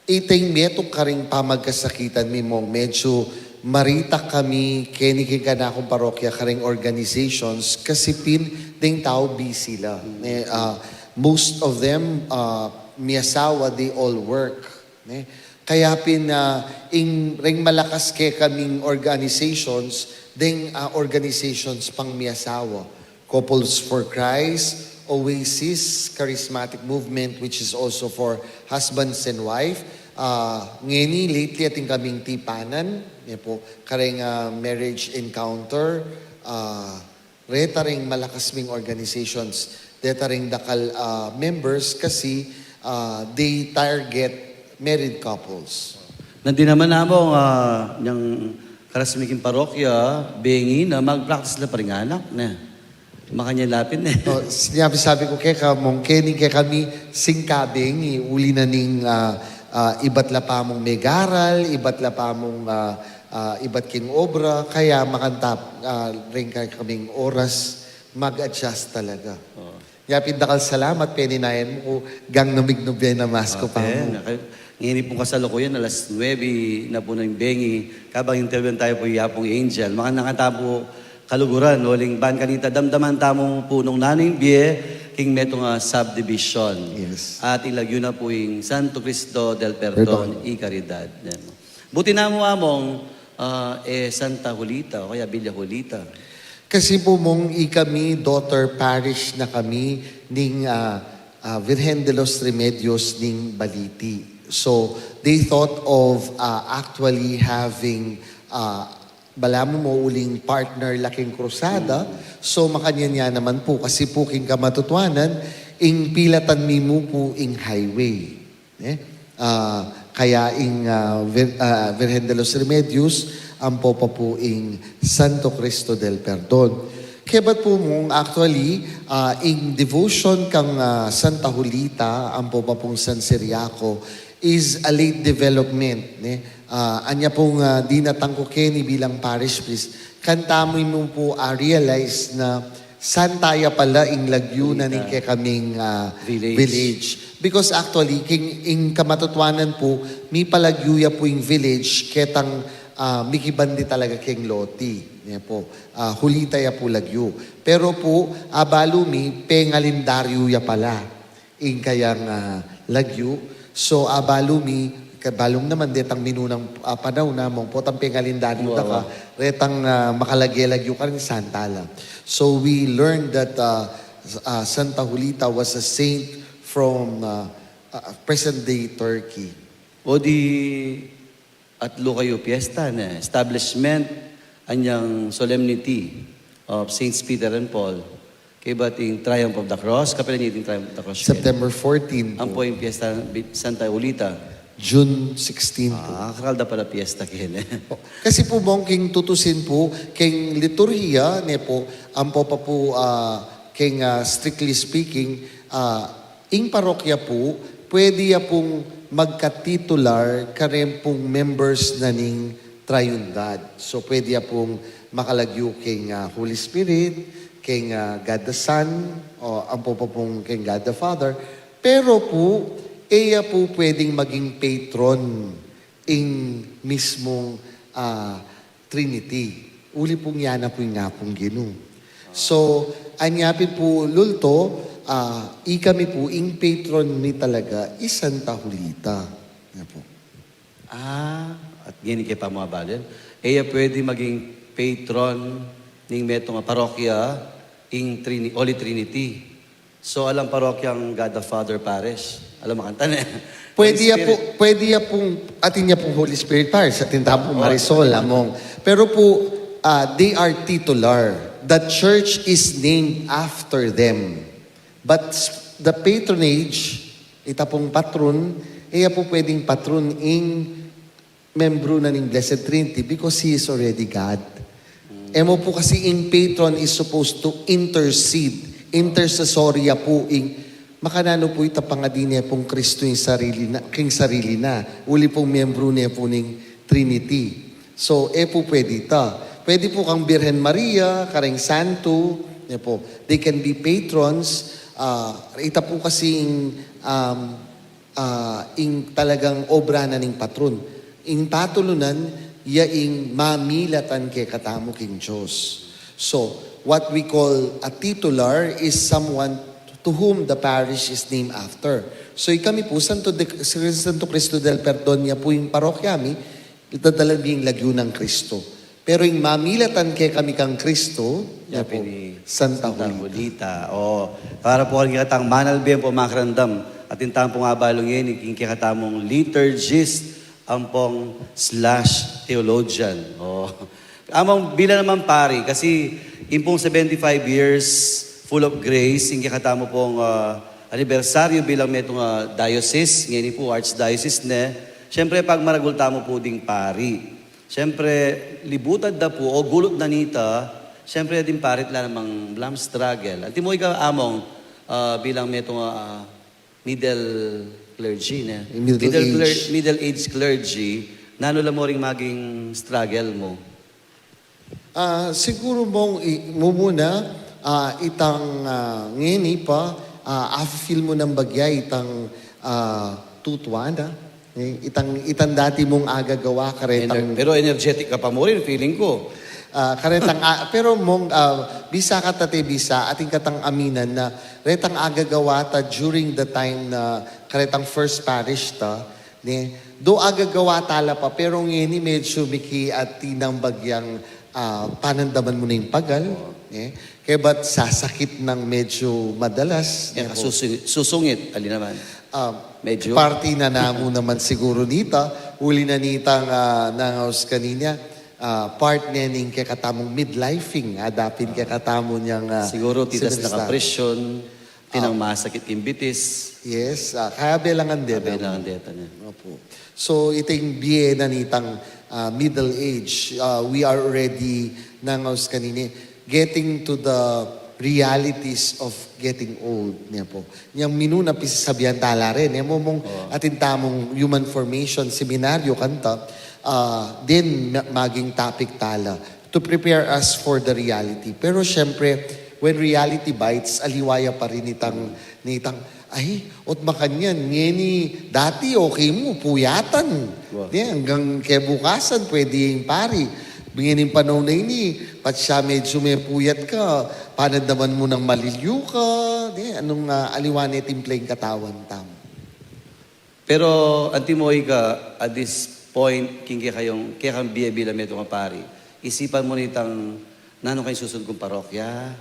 Iting metung karing pamagkasakitan mi, Mong, medyu marita kami keni king kanakung parokya karing organizations, kasi pin ding tau busy la. Mm. Eh, ah, most of them, ah, miasawa, they all work. Ne? Kaya pin, ah, ing, ring malakas kekaming organizations, ding, ah, organizations pang miasawa. Couples for Christ, Oasis, Charismatic Movement, which is also for husbands and wife. Ah, ngeni, lately, atin kaming tipanan, ne pu, kareng, ah, marriage encounter, ah, reta ring malakas ming organizations, reta ring dakal, ah, members kasi, ah, they target married couples. Nandin naman, Among, ah, nyang karas mi king parokya, bengi na, mag-practice la pa ring anak, ne? Makanyan la pin, ne? Oh, sinabi, sabi ku keka, Mong, keni kekami singkabengi, uli na ning, ah, ah, ibat la pa mung megaral, ibat la pa mung, ah, ah, ibat king obra, kaya makanta, ah, ring kekaming oras, mag-adjust talaga. Oo. Nya pin dakal salamat, peninayan mu ku gang numignub ya ing Mass ku, Pamo. Okay, na kayu. Ngeni pung kasalukuyan, alas nuebe na pu ning bengi, kabang interview tamu pu i Apung Angel. Makanyan tamu pu kaluguran, uling ban kanita, damdaman tamu pu nung nanu ing bie, king metung a subdivision. Yes. At ing lagyu na pu ing Santo Cristo del Perdon. Perdon. Y Caridad. Yan. Buti na mu, Among, ah, e Santa Julita, o kaya Villa Julita. Kasi pu, Mong, ikami, daughter parish na kami ning, ah, ah, Virgen de los Remedios ning Baliti. So, they thought of, ah, actually having, ah, balamu mo uling partner la king krusada. Mm. So, makanyan ya naman pu, kasi pu king kamatutuanan, ing pilatan mi mu pu ing highway. Eh? Ah, kaya ing, ah, Vir-, ah, Virgen de los Remedios, ampo pa pu ing Santo Cristo del Perdon. Kebat pu, Mong, actually, ah, ing devotion kang, ah, Santa Julita, ampo pa pung San Ciriaco, is a late development, ne? Ah, anya pung, ah, dinatang ku keni bilang parish priest, kanita mu mu pu, ah, realize na santa ya pala ing lagyu na ning kekaming, ah, village. Village. Because actually, king, ing kamatutuanan pu, mipalagyu ya pu ing village, ketang, ah, mikibandi talaga keng loti. Yan pu. Ah, Julita ya pu lagyu. Pero pu, abalu mi, pengalendaryu ya pala ing kayang, ah, lagyu. So, abalu mi, kabalu mu naman detang minunang, ah, panaun, Among, potang pengalendaryu da ka, retang, ah, makalage lagyu karin santa la. So, we learned that, ah, s-, ah, Santa Julita was a saint from, ah, ah, present-day Turkey. O di, atlu kayu piesta, ne? Establishment, anyang solemnity of Saints Peter and Paul. Kebat ing Triumph of the Cross, kapilan ya ing Triumph of the Cross? September fourteen pu. Ampo ing piesta, Santa Julita? June sixteen pu. Ah, karal da pala piesta keni. Kasi pu, Mong, king tutusin pu, king liturhiya, ne pu, ampo pa pu, ah, king, ah, strictly speaking, ah, ing parokya pu, pwede ya pung magkatitular kareng pung members na ning Triundad. So, pwede ya pung makalagyu king, ah, Holy Spirit, king, ah, God the Son, o ampo pa pung king God the Father. Pero pu, e ya pu pwedeng maging patron ing mismung, ah, Trinity. Uli pung ya na pu ing Apung Ginu. So, anya pin pu multo, ah, ikami pu ing patron mi talaga i Santa Julita. Yan pu. Ah, at ngeni ke pa mu abalu yan. E ya pwede maging patron ning metung a parokya ing Trini-, Holy Trinity. So, alang parokyang God the Father Parish? Alang makanta ne. Pwede ya pu, pwede ya pung, atin ya pung Holy Spirit Parish, atin tamu pung Marisol, Among. Pero pu, ah, they are titular. The church is named after them. But s-, the patronage, ita pung patron, e ya pu pwedeng patron ing membro na ning Blessed Trinity because he is already God. E mu pu kasi ing patron is supposed to intercede. Intercessoria pu ing, makananu pu ita pangadi ne pung Kristo ing sarili na, king sarili na. Uli pung membro ne pu ning Trinity. So, e pu pwede ita. Pwede pu kang Birhen Maria, kareng santo, ne pu. They can be patrons. Ah, ita pu kasi ing, um, ah, ing talagang obra na ning patron. Ing patulunan, ya ing mamilatan kekatamu king Dios. So, what we call a titular is someone to whom the parish is named after. So, ikami pu, Santo de, Santo Cristo del Perdon ya pu ing parokya mi, itadalan mi ing lagyu nang Kristo. Pero ing mamilatan kekami kang Kristo, ya pu, Santa Julita. O, para pu kekatang manalbe pu makarandam, atin tamu pung abalu ngeni ing kekatamung liturgist ampong slash theologian. O, Among, bilang naman pari, kasi ing pung seventy-five years full of grace, ing kekatamu pung, ah, anibersaryu bilang metung a diocese, ngeni pu archdiocese ne, siyempre pagmaragul tamu pu ding pari. Siyempre, libutan da pu, o gulut na nita, siyempre, ding pari ala namang, alam, struggle. Antimo ika, Among, ah, bilang metung a, ah, middle clergy, ne? Middle age. Middle cler-, middle age clergy, nanu la mu ring maging struggle mu? Ah, siguru, Mong, i-, mumuna, ah, itang, ah, ngeni pa, ah, afi-feel mu nang bagya itang, ah, tutuan, ah. Eh, itang, itang dati mung agagawa karetang. Ener-, pero energetic ka pa mu rin, feeling ko. Ah, karetang, ah, pero mong, ah, bisa ka tate bisa, atin katang aminan na retang agagawa ta during the time na karetang first parish ta, ne? Do agagawa tala pa, pero ngeni medyo miki at tinang bagyang, ah, panandaman mu na ing pagal, ne? Kaya ba't sasakit ng medyo madalas, Yan, ne po? kasusungit, susungit, ali naman. Ah, Medyo. Parti na namu naman siguro nita, uli na nitang, ah, nangaus kanina, ah, part ne ning kekatamung midlifing, adapin kekatamu niyang, ah, Siguro titas na semester. Kapresyon, tinang masakit king bitis. Yes, ah, kayabe lang ang deta. Kayabe lang ang deta niya. Opo. So, iting bie na nitang, ah, middle age, ah, we are already nangaus kanina, getting to the realities of getting old, niya po. Yang minuna pisasabian tala rin, niya mo mong Oo. atin tamung human formation, seminaryo, kanta, ah, din ma- maging topic tala to prepare us for the reality. Pero syempre, when reality bites, aliwa ya pa rin itang, nitang, ay, ot makanyan, ngeni, dati okay mu, puyatan. Wow. Di, hanggang kebukasan, pwede ing pari. Ngeni ing panaun na ini, pat siya medyo mepuyat ka, panandaman mu nang malilyu ka, di, anong, ah, aliwa ne timpleng katawan tam. Pero, antimo ika, at this point, king kekayung, kekang bie bilang metung a pari, isipan mu nitang, nanu kayung susunod kung parokya?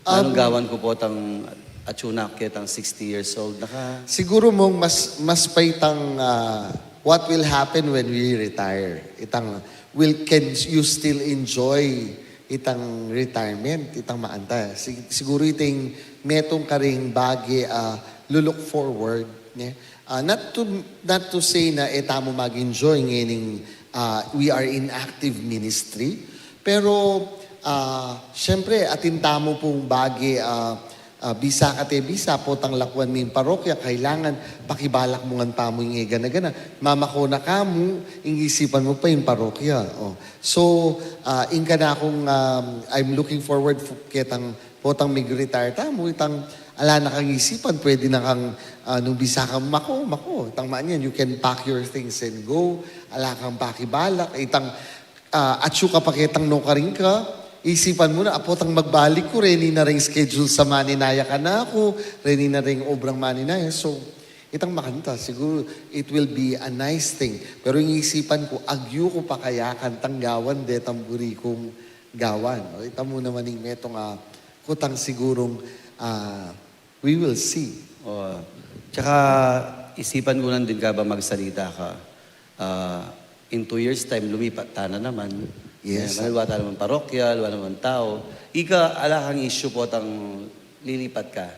Nanung Um, gawan ku potang atsu na ketang sixty years old na ka? Siguro mong mas, mas pa itang, ah, what will happen when we retire. Itang, will, can you still enjoy itang retirement, itang maanta? Sig- siguro iting metung karing bage, ah, lu-look forward, ne? Ah, not to, not to say na e tamu mag-enjoy ngening, ah, we are in active ministry, pero, ah, syempre, atin tamu pung bage, ah, ah, bisa kate bisa, potang lakwan ming parokya, kailangan pakibalak mu ngan tamu ing e gana-gana. Mamako na ka mu, ing isipan mu pa ing parokya. Oh. So, ah, ing kanakung, um, I'm looking forward fu- ketang potang mig-retire tamu, itang ala na kang isipan, pwede na kang, ah, nung bisa kang mako, mako. Itang makanyan, you can pack your things and go. Ala kang pakibalak. Itang, ah, atsu ka pa ketang nukarin ka, isipan mu na, a, potang magbalik ku, reni na ring schedule sa maninaya kanaku, reni na ring obrang maninaya. So, itang makanta, siguro it will be a nice thing. Pero ing isipan ku, agyu ku pa kaya kantang gawan detang buri kung gawan. O, ita mu naman ing metung a kutang sigurung, ah, we will see. O, tsaka isipan ku nang ding kaba magsalita ka. Ah, in two years time, lumipat ta na naman. Yes. Eh, aliwa ta naman parokya, aliwa naman tau. Ika, ala kang issue potang lilipat ka?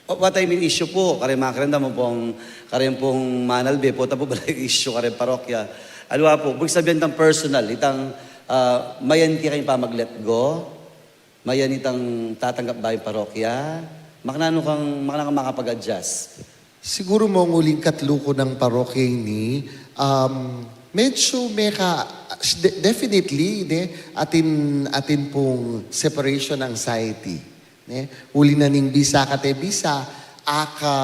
O, what I mean issue po, kareng makiramdam ampong, kareng pung manalbe, pota po bala issue kareng parokya? Aliwa po, ibig sabihin itang personal, itang, ah, mayan kekayung pamag-let go, mayan itang tatanggap ba ing parokya, makananu kang, makananu kang makapag-adjust? Siguro mong uling katlu ku nang parokya ini, um, medyo meka, de- definitely, ne, atin, atin pung separation anxiety. Ne? Uli na ning bisa kate bisa, aka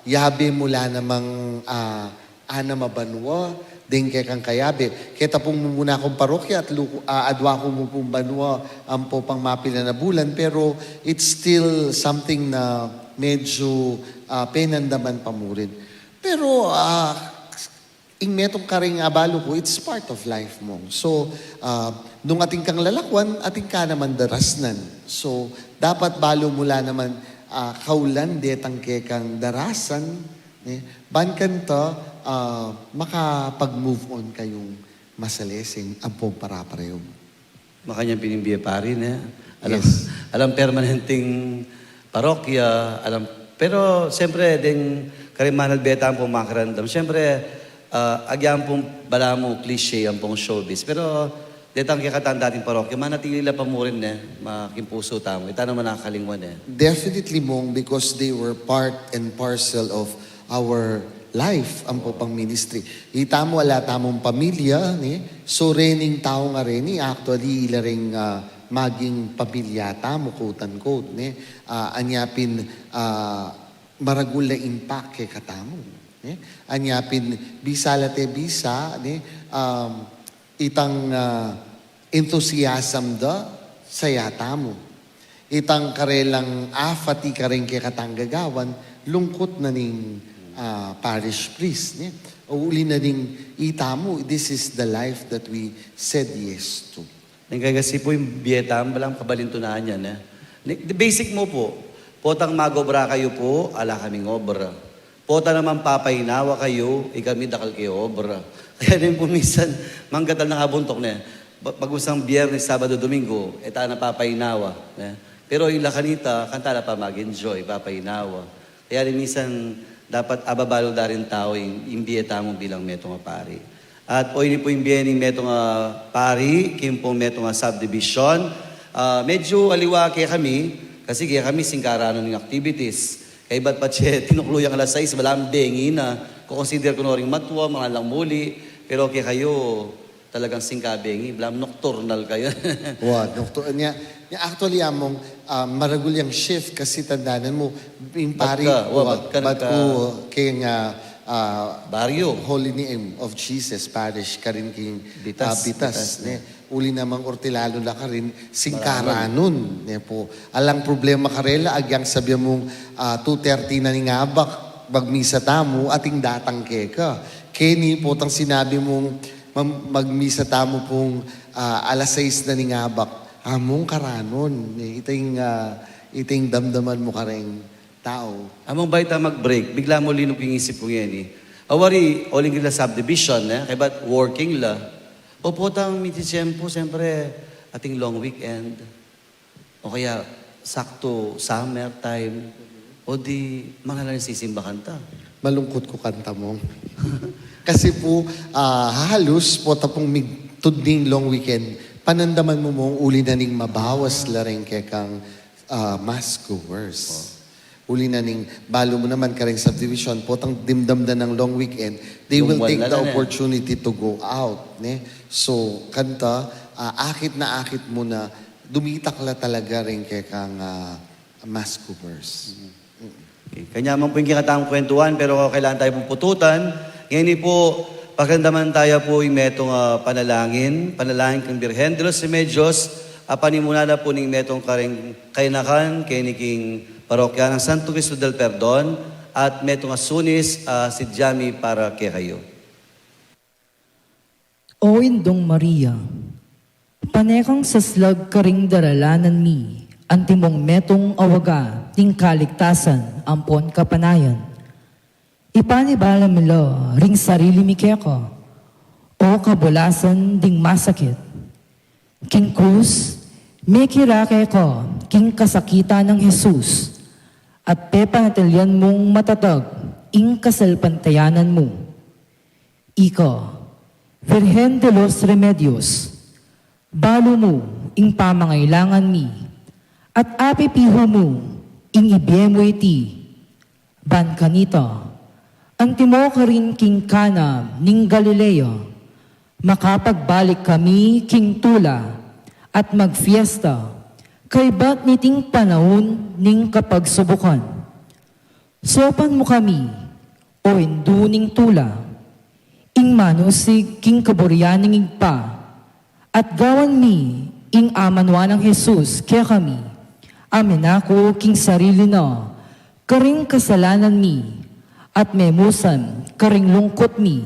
yabe mu la namang, ah, anam a banua, deng kekang kayabe. Keta pung mumuna kung parokya at luku, ah, adwa ku mu pung banua, ampo pang mapilan a bulan, pero it's still something na medyo, ah, penandaman pa mu rin. Pero, ah, ing metung karing abalu ku, it's part of life mong. So, ah, nung atin kang lalakwan, atin ka naman darasnan. So, dapat balu mu la naman, ah, kaulan detang kekang darasan, ne? Ban kanta, ah, makapag-move on kayung masaleseng ampong para-pareho. Makanyan pin ing bie pari, ne? Alam, Yes. Alam permanenteng parokya, alam, pero siyempre, deng kareng manalbe ta ampong makiramdam. Siyempre, ah, agyang pung balamu cliche ampong showbiz. Pero detang kekatang dating parokya, manatili la pa mu rin, ne? Ma-, king pusu tamu. Ita naman a kalingwan, ne? Definitely mong, because they were part and parcel of our life, ampo pang ministry. Ita mu, ala tamung pamilya, ne? So, rening tau nga reni, actually, ila ring, ah, maging pamilya tamu, quote unquote, ne? Ah, anya pin, ah, maragul a impact kekatamu, ne? Anya pin, bisa la te bisa, ne? Um, itang, ah, Enthusiasm da, saya tamu. Itang karelang afati kareng kekatang gagawan, lungkut na ning, ah, parish priest, ne? O uli na ning itamu, this is the life that we said yes to. Neng kaya kasi pu ing bie tamu, balang kabalintunaan yan, eh. Ni-, the basic mu pu, potang mag-obra kayu pu, ala kaming obra. Pota namang papainawa kayu, ikami dakal ke obra. Kaya rin pu minsan, manggatal na kabuntuk ne. Ba-, bagusang Biyernes, Sabado, Domingo, e ta na papainawa, ne? Pero ila kanita, kanta la pa mag-enjoy, papainawa. Kaya rin minsan, dapat ababalu da ring tau ing, ing bie tamu bilang metung a pari. At o ini pu ing bie ning metung a pari, king pung metung a subdivision. Ah, medyo aliwa kekami, kasi kekami singkaranun ing activities. Kaybat patse tinuklu yang alas sais, balang bengi na. Kukonsider ku no ring matua, mangan lang muli. Pero kekayu, talagang singka bengi, balang nocturnal kayu. Wa, noctu-, nya, nya actually, Among, ah, maragul yang shift kasi tandanan mu, ing pari, wa, bat ka, wa, bat ka bat nagka- ku, keng, ah, ah, Baryo. Holy Name of Jesus Parish, karin king, Bitas, ah, Bitas, Bitas, ne? Ne? Uli namang ortilalu na karin, singkaranun, ne pu. Alang problema karela, agyang sabyan mung, ah, two thirty na ning abak, magmisa tamu, ating datang keka. Keni potang sinabi mung, mam-, magmisa tamu pung, ah, alas sais na ning abak. Among karanun, e, ita ing, ah, ita ing damdaman mu kareng tau. Among bayu ta mag-break, bigla mu linub ing isip ku ngeni. Awari, uling kila subdivision, e, kaybat working la. O potang mititiempo, siyempre, ating long weekend. O kaya, sakto, summer time. O di, mangalan sisimba kanta. Malungkut ku kanta, Mong. Kasi pu, ah, halus, pota pung migtudning long weekend, panandaman mu, Mong, uli na ning mabawas la ring kekang, ah, mass goers. O. Uli na ning, balu mu naman kareng subdivision, potang dimdam da nang long weekend, they will take the opportunity to go out, ne? So, kanta, ah, akit na akit mu na, dumitak la talaga ring kekang, ah, mass goers. Mm. Okay. Kanyaman pu ing kekatang kwentuhan, pero kailangan tayu pung pututan. Ngeni pu, pakiramdaman taya pu ing metung a panalangin, panalangin kang Birhen de los Remedios, a panimuna na pu ning metung kareng kayanakan, keni king parokya nang Santo Cristo del Perdon, at metung a sunis, ah, sidyami para kekayu. O Indung Maria, pane kang saslag karing daralanan mi, antimong metung a waga ning kaligtasan ampon kapanayan. Ipanibala mi la ring sarili mi keka, o kabulasan ding masakit. King krus, mekirake ka king kasakitan nang Jesus, at pepanatilian mung matatag ing kasalpantayanan mu. Ika, Virgen de los Remedios, balu mu ing pamangailangan mi, at apipihu mu ing ibie mu iti. Ban kanita, antimo karin king Cana ning Galilea, makapagbalik kami king tula at magfiesta kaybat niting panaun ning kapagsubukan. Saupan mu kami, O Indu ning tula, ing manusig king kaburian ning Ibpa, at gawan mi ing amanuan nang Jesus kekami, a minaku king sarili na karing kasalanan mi, at memusan karing lungkut mi,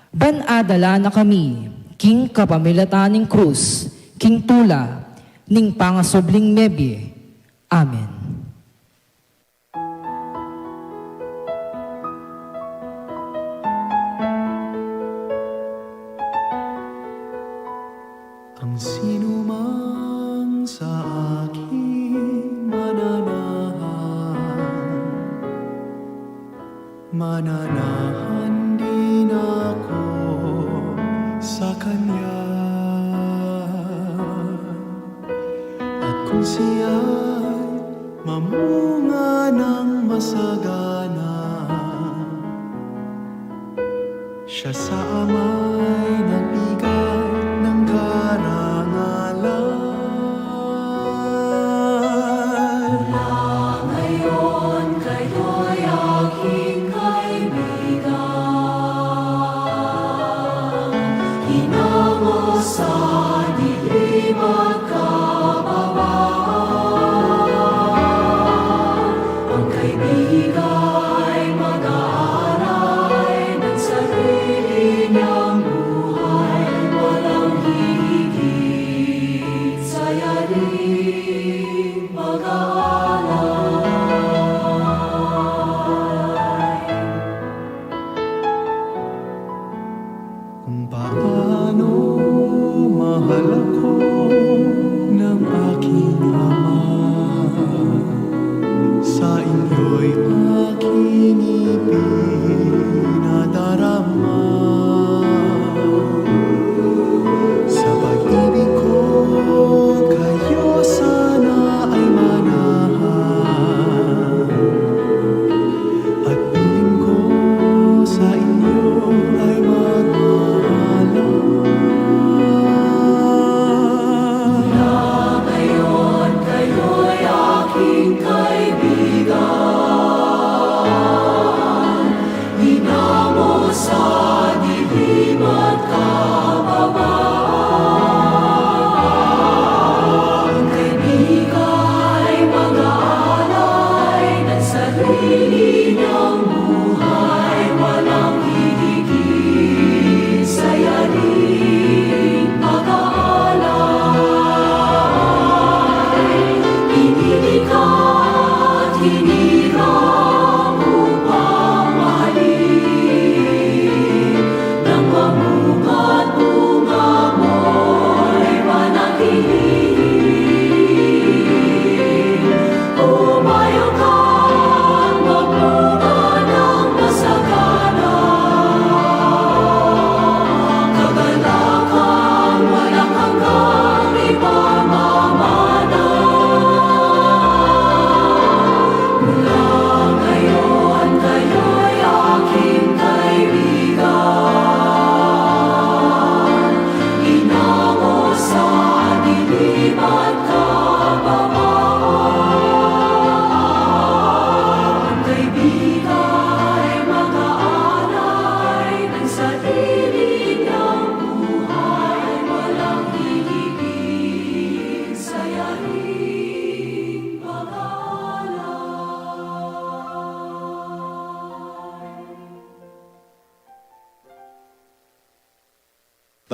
ban adala na kami king kapamilatan ning krus king tula ning pangasubling mebie. Amen. Ang sinumang sa akin mananahan, mananahan din ako sa kanya. At kung siya'y mamunga ng masagana, siya sa Ama'y nagbigay ng karangalan. Mula ngayon kayo'y aking kaibigan. Hinango sa dilim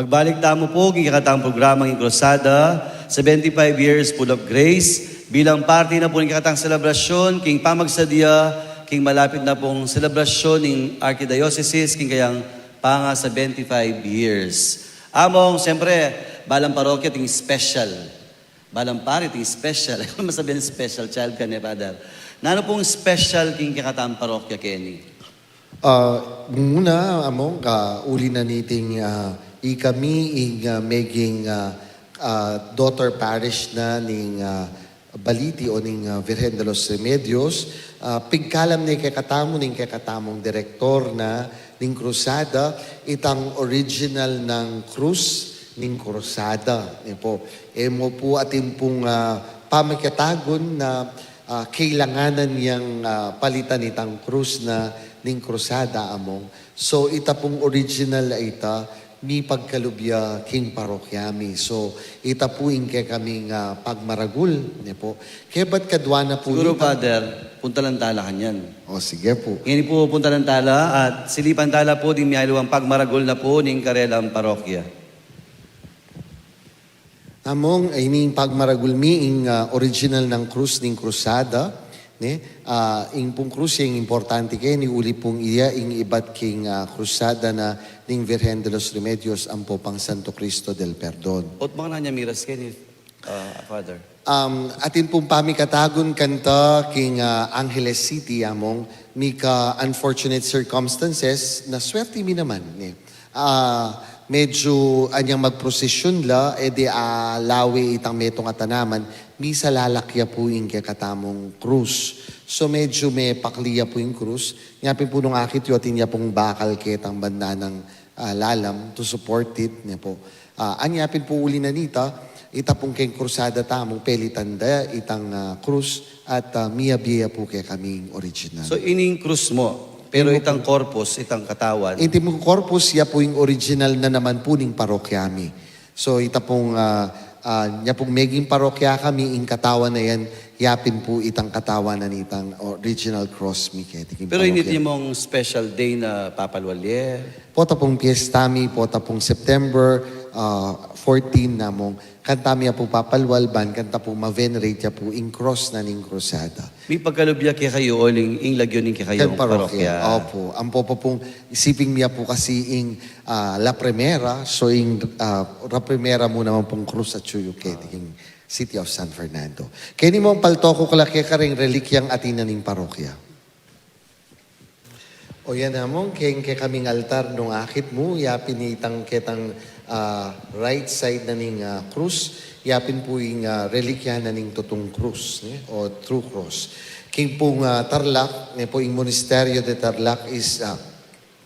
Magbalik tamu pu king kekatang programang Krusada, seventy-five Years Full of Grace, bilang parti na pu ning kekatang selebrasyun king pamagsadya king malapit na pung selebrasyun ning Archidiocesis king kayang panga seventy-five years. Among, siyempre, balang parokya ating special. Balang pari ating special. Ano masabihan special child ka ne, Father? Nanu pung special king kekatang parokya keni? Ah, muna, Among, ah, uli na niting, ah, ikami ing, ah, meging, ah, ah, daughter parish na ning, ah, Baliti o ning, ah, Virgen de los Remedios. Ah, pigkalam ne kekatamu ning kekatamung direktor na ning Krusada, itang original nang krus ning Krusada. E pu, e mu pu atin pung, ah, pamikatagun na ah, kailanganan yang, ah, palitan itang krus na ning Krusada, Among. So, ita pung original a ita, mipagkalub ya king parokya mi. So, ita pu ing kekaming, ah, pagmaragul, ne pu. Kebat kadwa na pu Siguro, nita. Father, puntalan tala kanyan. O, sige pu. Ngeni pu, puntalan tala at silipan tala pu ding mialiwang pagmaragul na pu ning karelang parokya. Among, ining pagmaragul mi ing, ah, original nang krus ning Krusada, ne? Ah, ing pung krus ya ing importante keni uli pung iya ing ibat king, ah, Krusada na ning Virgen de los Remedios ampo pang Santo Cristo del Perdon. Ot bang nanu ya miras keni, ah, Father? Um, atin pung pamikatagun kanta king, ah, Angeles City, Among, mika unfortunate circumstances, na swerte mi naman, ne? Ah, medyo anyang magprosesyon la, e de alawe itang metung a tanaman, misalalak ya pu ing kekatamung krus. So medyo mepakli ya pu ing krus, nya pin pu nung akit yu atin ya pung bakal ketang banda nang, ah, lalam to support it, ne pu. Ah, anya pin pu uli na nita, ita pung keng Krusada tamu, pelitan da itang, ah, krus at, ah, miyabie ya pu kekaming original. So, ining krus mu, pero Ing itang corpus, itang katawan. Iti pung corpus, ya pu ing original na naman pu ning parokya mi. So, ita pung, ah, ah, nya pung meging parokya kami, ing katawan na yan, ya pin pu itang katawan na nitang original cross mi keti king Pero parokya. Initi mung special day na papalwal ye? Pota pung piyesta mi, pota pung September, ah, fourteen na mung Kanta mi ya pu papalwal ban, kanta pu ma-venerate ya pu ing cross na ning Krusada. Mipagkalub ya kekayu uling ing lagyu ning kekayung parokya. Opu. Ampo pa pung isiping mi ya pu kasi ing, ah, La Primera, so ing, ah, La Primera mu naman pung krus atyu yu keti king City of San Fernando. Keni mung paltokuk la keka ring relikyang atin na ning parokya. O yan, Among, keng kekaming altar nung akit mu, ya pin itang ketang, ah, right side na ning, ah, krus, ya pin pu ing, ah, relikya na ning tutung krus, ne? O true cross. Keng pung, ah, Tarlac, ne pu ing Monasterio de Tarlac is, ah,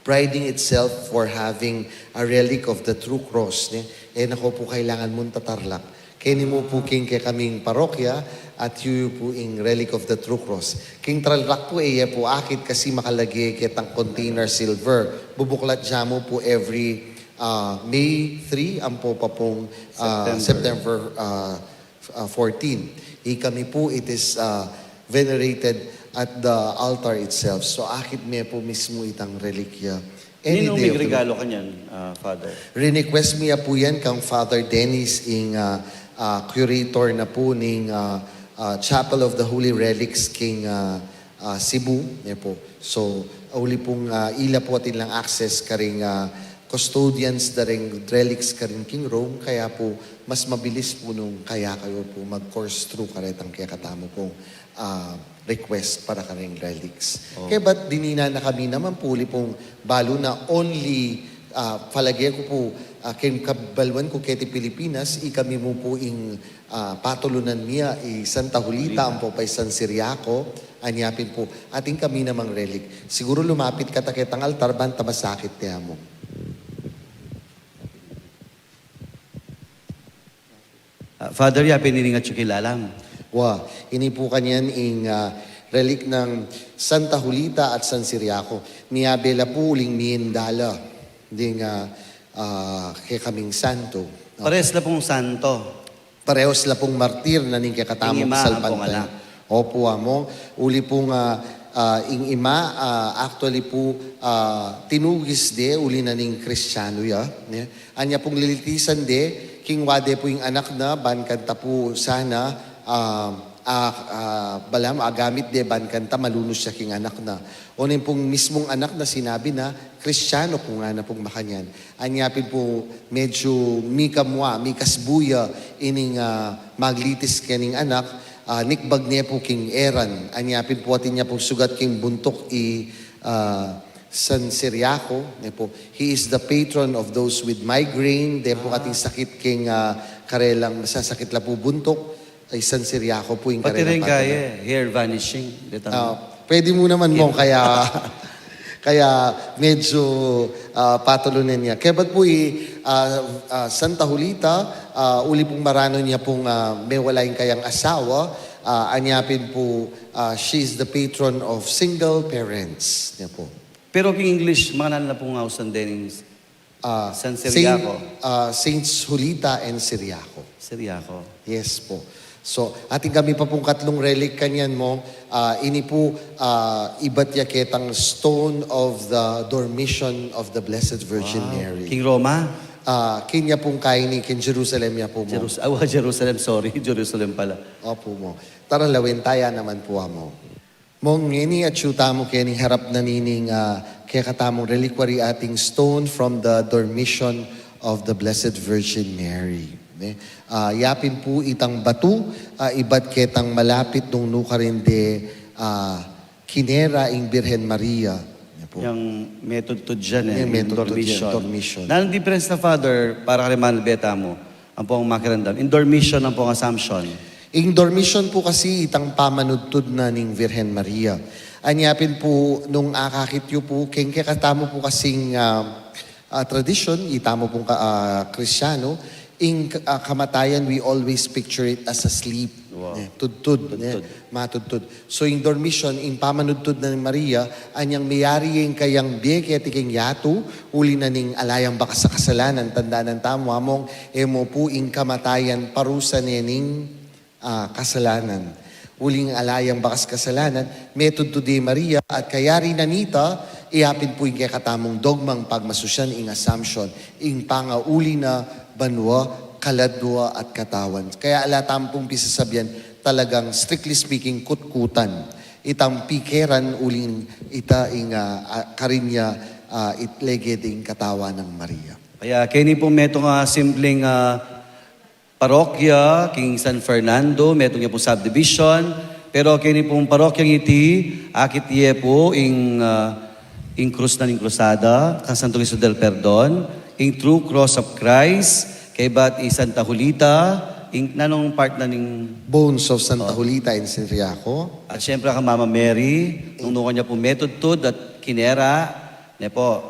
priding itself for having a relic of the true cross, ne? E na ko pu kailangan munta Tarlac. Keni mu pu king kekaming parokya, atyu yu pu ing Relic of the True Cross. King Tarlac pu, e ye pu akit kasi makalage ketang container silver. Bubuklat ya mu pu every, ah, May three, ampo pa pung, ah, September. September, ah, f-, ah, fourteen. Ikami pu, it is, ah, venerated at the altar itself. So, akit me pu mismu itang relikya. Any Ninung day of the migregalo kanyan, ah, Father? Rinequest mi ya pu yan kang Father Dennis ing, ah, ah, curator na pu ning, ah, ah, Chapel of the Holy Relics king, ah, ah, Cebu, ne pu. So, uli pung, ah, ila pu atin lang access karing, ah, custodians da ring relics karin king Rome, kaya pu mas mabilis pu nung kaya kayu pu mag-course through karetang kekatamu pung, ah, request para karing relics. Oh. Kaya ba't dinina na kami naman pu, uli pung balu na only, ah, palage ku pu, ah, keng kabaluan ku keti Pilipinas, ikami mu pu ing, ah, patulunan mi ya, i Santa Julita, Julita. Ampo pa i San Ciriaco, anya pin pu, atin kami namang relic. Siguro lumapit ka ta ketang altar, ban ta masakit te amu. Ah, Father, ya pin ining atyu king lalam. Wa, ini pu kanyan ing, ah, relic nang Santa Julita at San Ciriaco. Miyabe la pu uling miinda la ding, ah, ah, kekaming santo. Pares la pung santo. Parehos la pung martir na ning kekatamung salpantay. Ing ima ampong anak. Opu, Among, uli pung, ah, Ah, ing ima, ah, actually pu, ah, tinugis de uli na ning Kristianu ya, ne? Anya pung lilitisan de, kingwa de pu ing anak na, ban kanta pu sana, ah, ah, ah, balamu agamit de ban kanta malunus ya king anak na. Oneng pung mismung anak na sinabi na, Kristianu ku, ngana pung makanyan. Anya pin pu medyu mikamwa, mikasbu ya ining, ah, maglitis kening anak, ah, nikbag ne pu king eran. Anya pin pu atin ya pung sugat king buntuk i, ah, San Ciriaco, ne pu. He is the patron of those with migraine. De pu ating sakit king, ah, karelang masasakit la pu buntuk. Ay, San Ciriaco pu ing karela ring patron. Kaya, hair vanishing, detang. Ah, pwede mu naman, Mong, kaya, kaya medyu, ah, patulunan ya. Kebat pu i, ah, ah, Santa Julita, ah, uli pung maranu ya pung, ah, mewala ing kayang asawa, ah, anya pin pu, ah, she is the patron of single parents, ne pu. Pero king English, manganan la pung ausan dening Ah, San Saint, Ciriaco. Ah, Saints Julita and Ciriaco. Ciriaco. Yes pu. So, atin kami pa pung katlung relic kanyan, Mong, ah, ini pu, ah, ibat ya ketang Stone of the Dormition of the Blessed Virgin Mary. King Roma? Ah, kenya pung kaini, king Jerusalem ya pu, Mong. Jerus-, ah, Jerusalem, sorry. Jerusalem pala. Opu, Mong. Tara, lawen taya naman pu, ah, Mong. Mong, ngeni atyu tamu keni harap na nining, ah, kekatamung reliquary, ating Stone from the Dormition of the Blessed Virgin Mary. Ne? Ah, yapin pu itang batu, ah, ibat ketang malapit nung nukarin de, ah, kinera ing Birhen Maria. Ne pu. Yang metudtud dyan, eh, yang metudtud dyan, Dormition. Dormition. Nanung difference na, Father, para karing manalbe tamu? Ampong makiramdam. Ing Dormition, ampong Assumption. Ing Dormition pu kasi itang pamanudtud na ning Virgen Maria. Anya pin pu nung akakit yu pu, keng kekatamu pu kasing, ah, ah, tradisyon, itamu pung ka-, ah, Kristiyanu, ing, ah, kamatayan, we always picture it as a sleep. Wow. Eh, tudtud, eh, tudtud. Matudtud. So, ing Dormition, ing pamanudtud na ni Maria, anyang meyari ya ing kayang bie keti king yatu, uli na ning ala yang bakas a kasalanan, tandanan tamu, Among, e mu pu ing kamatayan parusa ne ning, ah, kasalanan. Uling ala yang bakas kasalanan, metudtud i Maria, at kayari na nita, iya pin pu ing kekatamung dogmang pagmasusian ing Assumption, ing pangauli na banua, kaladua, at katawan. Kaya ala tamu pung pisasabian, talagang, strictly speaking, kutkutan. Itang pikeran uling ita ing, ah, ah, karin ya, ah, itlege ding katawan nang Maria. Kaya keni pung metung a simpleng, ah, parokya, king San Fernando, metung ya pung subdivision, pero keni pung parokyang iti, akit ye pu ing, ah, ing krus na ning Krusada, kang Santo Cristo del Perdon, ing True Cross of Christ, kaybat i Santa Julita, ing nanung part na ning Bones of Santa Julita in Ciriaco. At siyempre, kang Mama Mary, nung nukan ya pu metudtud at kinera, ne pu,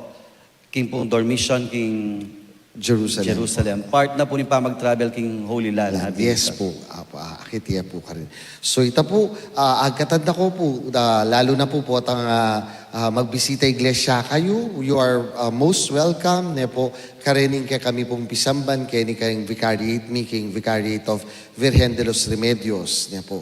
king pung Dormition, king Jerusalem. Jerusalem. Part na pu ning pamag-travel king Holy Land. Land, yes pu. Apa, akit ye pu karin. So, ita pu, ah, agkatan da ku pu, ah, lalu na pu potang, ah, ah, magbisita iglesia kayu, you are, ah, most welcome, ne pu, karin ing kekami pung pisamban, keni keng vicariate mi, king Vicariate of Virgen de los Remedios, ne pu.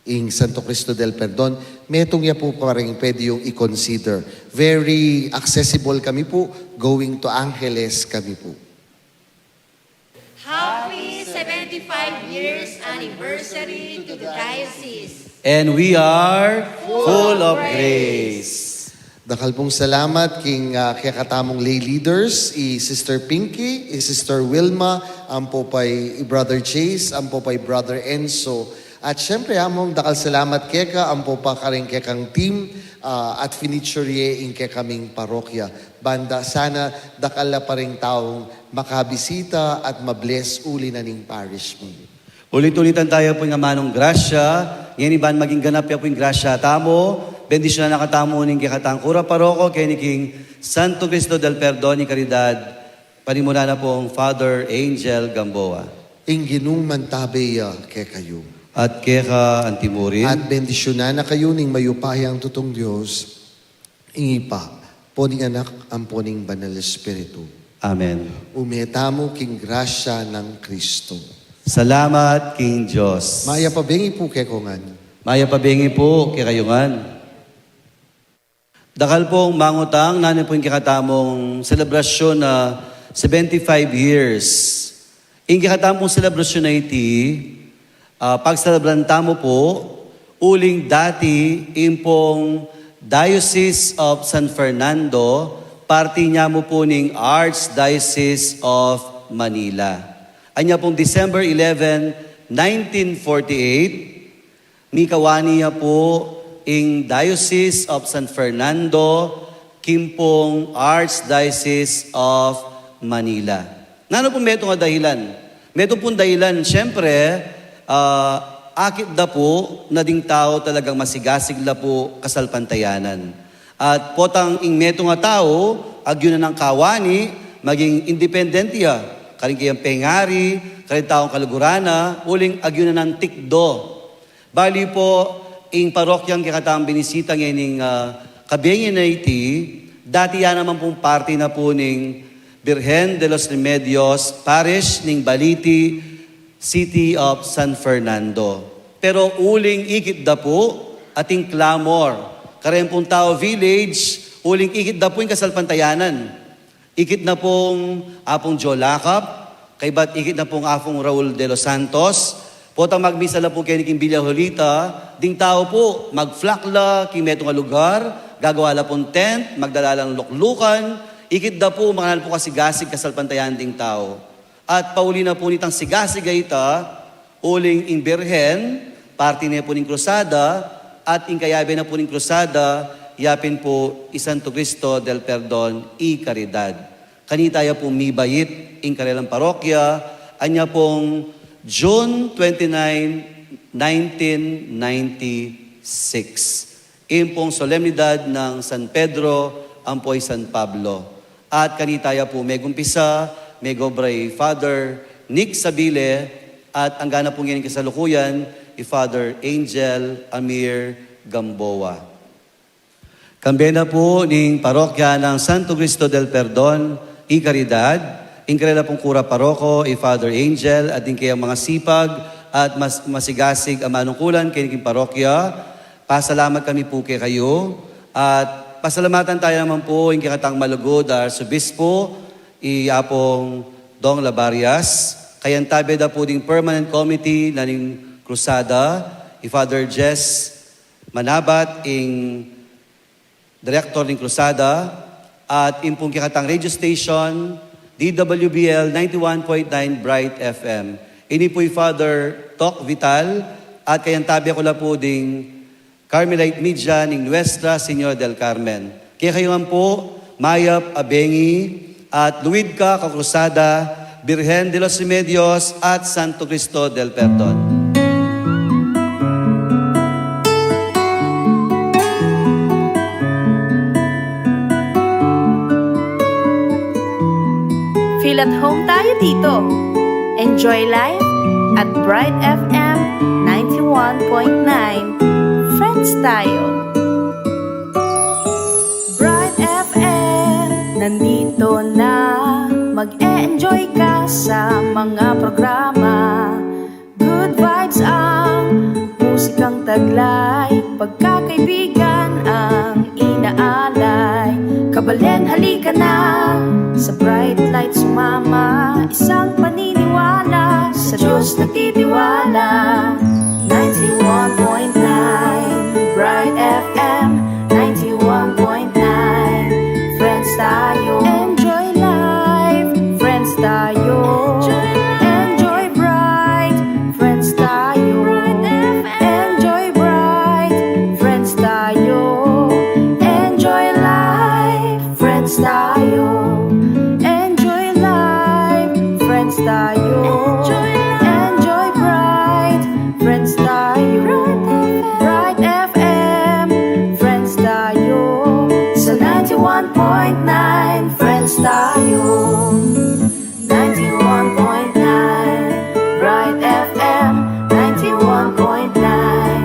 Ing Santo Cristo del Perdon, metung ya pu pa ring pwede yung i-consider. Very accessible kami pu, going to Angeles kami pu. Happy seventy-five years anniversary to the diocese. And we are full of grace. Dakal pung salamat king, ah, kekatamung lay leaders, i Sister Pinky, i Sister Wilma, ampo pa i Brother Chase, ampo pa i Brother Enzo. At siyempre, Among, dakal salamat keka, ampo pa karing kekang team, ah, at finiture ye ing kekaming parokya. Banda sana dakal la pa ring taung makabisita at ma-bless uli na ning parish mi. Ulit-ulitan taya pu ing amanung grasya, ngeni ban maging ganap ya pu ing grasya tamu, bendisyunan na katamu ning kekatang kura paroko, keni king Santo Cristo del Perdon y Caridad, panimunan na pung Father Angel Gamboa. Ing Ginung mantabe ya kekayu. At keka antimurin. At bendisyunan na kayu ning mayupayang tutung Dios, ing Ibpa, ampo ning Anak, ampo ning Banal Espiritu. Amen. Ume tamu king grasya nang Kristo. Salamat king Dios. Mayap a bengi pu kekongan. Mayap a bengi pu kekayu ngan. Dakal pung mangutang, nanu pu ing kekatamung selebrasyun na seventy-five years. Ing kekatamung selebrasyun na iti, ah, pagselebran tamu pu, uling dati ing pung Diocese of San Fernando, parti ne mu pu ning Archdiocese of Manila. Anya pung December eleven, nineteen forty-eight, mikawani ya pu ing Diocese of San Fernando king pung Archdiocese of Manila. Nanu pung metung a dahilan? Metung pung dahilan, siyempre, ah, akit da pu na ding tau talagang masigasig la pu kasalpantayanan. At potang ing metung a tau, agyu na nang kawani, maging independente ya, karing kayang pengari, karing taung kaluguran na, uling agyu na nang tikdo. Bali pu, ing parokyang kekatang binisita ngening, ah, kabengi na iti, dati ya naman pung parti na pu ning Birhen de los Remedios Parish ning Balite, City of San Fernando. Pero uling ikit da pu, ating clamor. Kareng pung tau village, uling ikit da pu ing kasalpantayanan. Ikit na pung Apung Joe Lacap, kaybat ikit na pung Apung Raul de los Santos, potang magmisa la pu keni king Villa Julita, ding tau pu, magflock la king metung a lugar, gagawa la pung tent, magdala lang luklukan, ikit da pu, makananu pu kasigasig kasalpantayanan ding tau. At pauli na pu nitang sigasig a ita, uling ing Birhen, parti ne pu ning krusada, at ing kayabe na pu ning krusada, yapin pu i Santo Cristo del Perdon y Caridad. Kanita ya pu mibait ing karelang parokya, anya pung June twenty-nine, nineteen ninety-six. Ing pung solemnidad nang San Pedro ampo i San Pablo. At kanita ya pu megumpisa, megobra i Father Nick Sabile, at angga na pu ngening kasalukuyan i Father Angel Amir Gamboa. Kambe na pu ning parokya nang Santo Cristo del Perdon y Caridad, ing karela pung kura paroko, i Father Angel, at ing kayang masipag at mas-, masigasig a manungkulan keni king parokya, pasalamat kami pu kekayu, at pasalamatan taya naman pu ing kekatang malugud a Arsobispo, i Apung Dong Labarias, kayantabe da pu ding permanent committee na ning krusada, i Father Jess Manabat, ing director ning krusada, at ing pung kekatang radio station, D W B L ninety-one point nine Bright F M. Ini pu i Father Tok Vital, at kayantabe ku la pu ding Carmelite Media ning Nuestra Señora del Carmen. Kekayu man pu, mayap a bengi, at luid ka kakrusada, Birhen de los Remedios at Santo Cristo del Perdon. Feel at home tayo dito. Enjoy life at Bright F M ninety-one point nine. Friends tayo. Bright F M, nandito na. Mag-e-enjoy ka sa mga programa. Good vibes ang musikang taglay, pagkakaibigan ang inaalay. Kabaleng halika na, sa Bright Light sumama. Isang paniniwala, sa Diyos nagtitiwala. Ninety-one point nine Bright F M, ninety-one point nine. Friends tayo. Enjoy life. Friends tayo. Enjoy life. Enjoy bright. Friends tayo. Bright F M. Enjoy bright. Friends tayo. Enjoy life. Friends tayo. Enjoy life. Friends tayo. Enjoy life. Enjoy bright. Friends tayo. Bright F M. Friends tayo. Sa ninety-one point nine, Friends tayo. Ninety-one point nine Bright F M, ninety-one point nine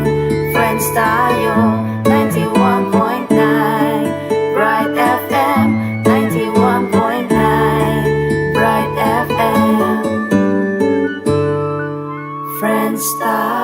Friends tayo, ninety-one point nine Bright F M, ninety-one point nine Bright F M. Friends tayo.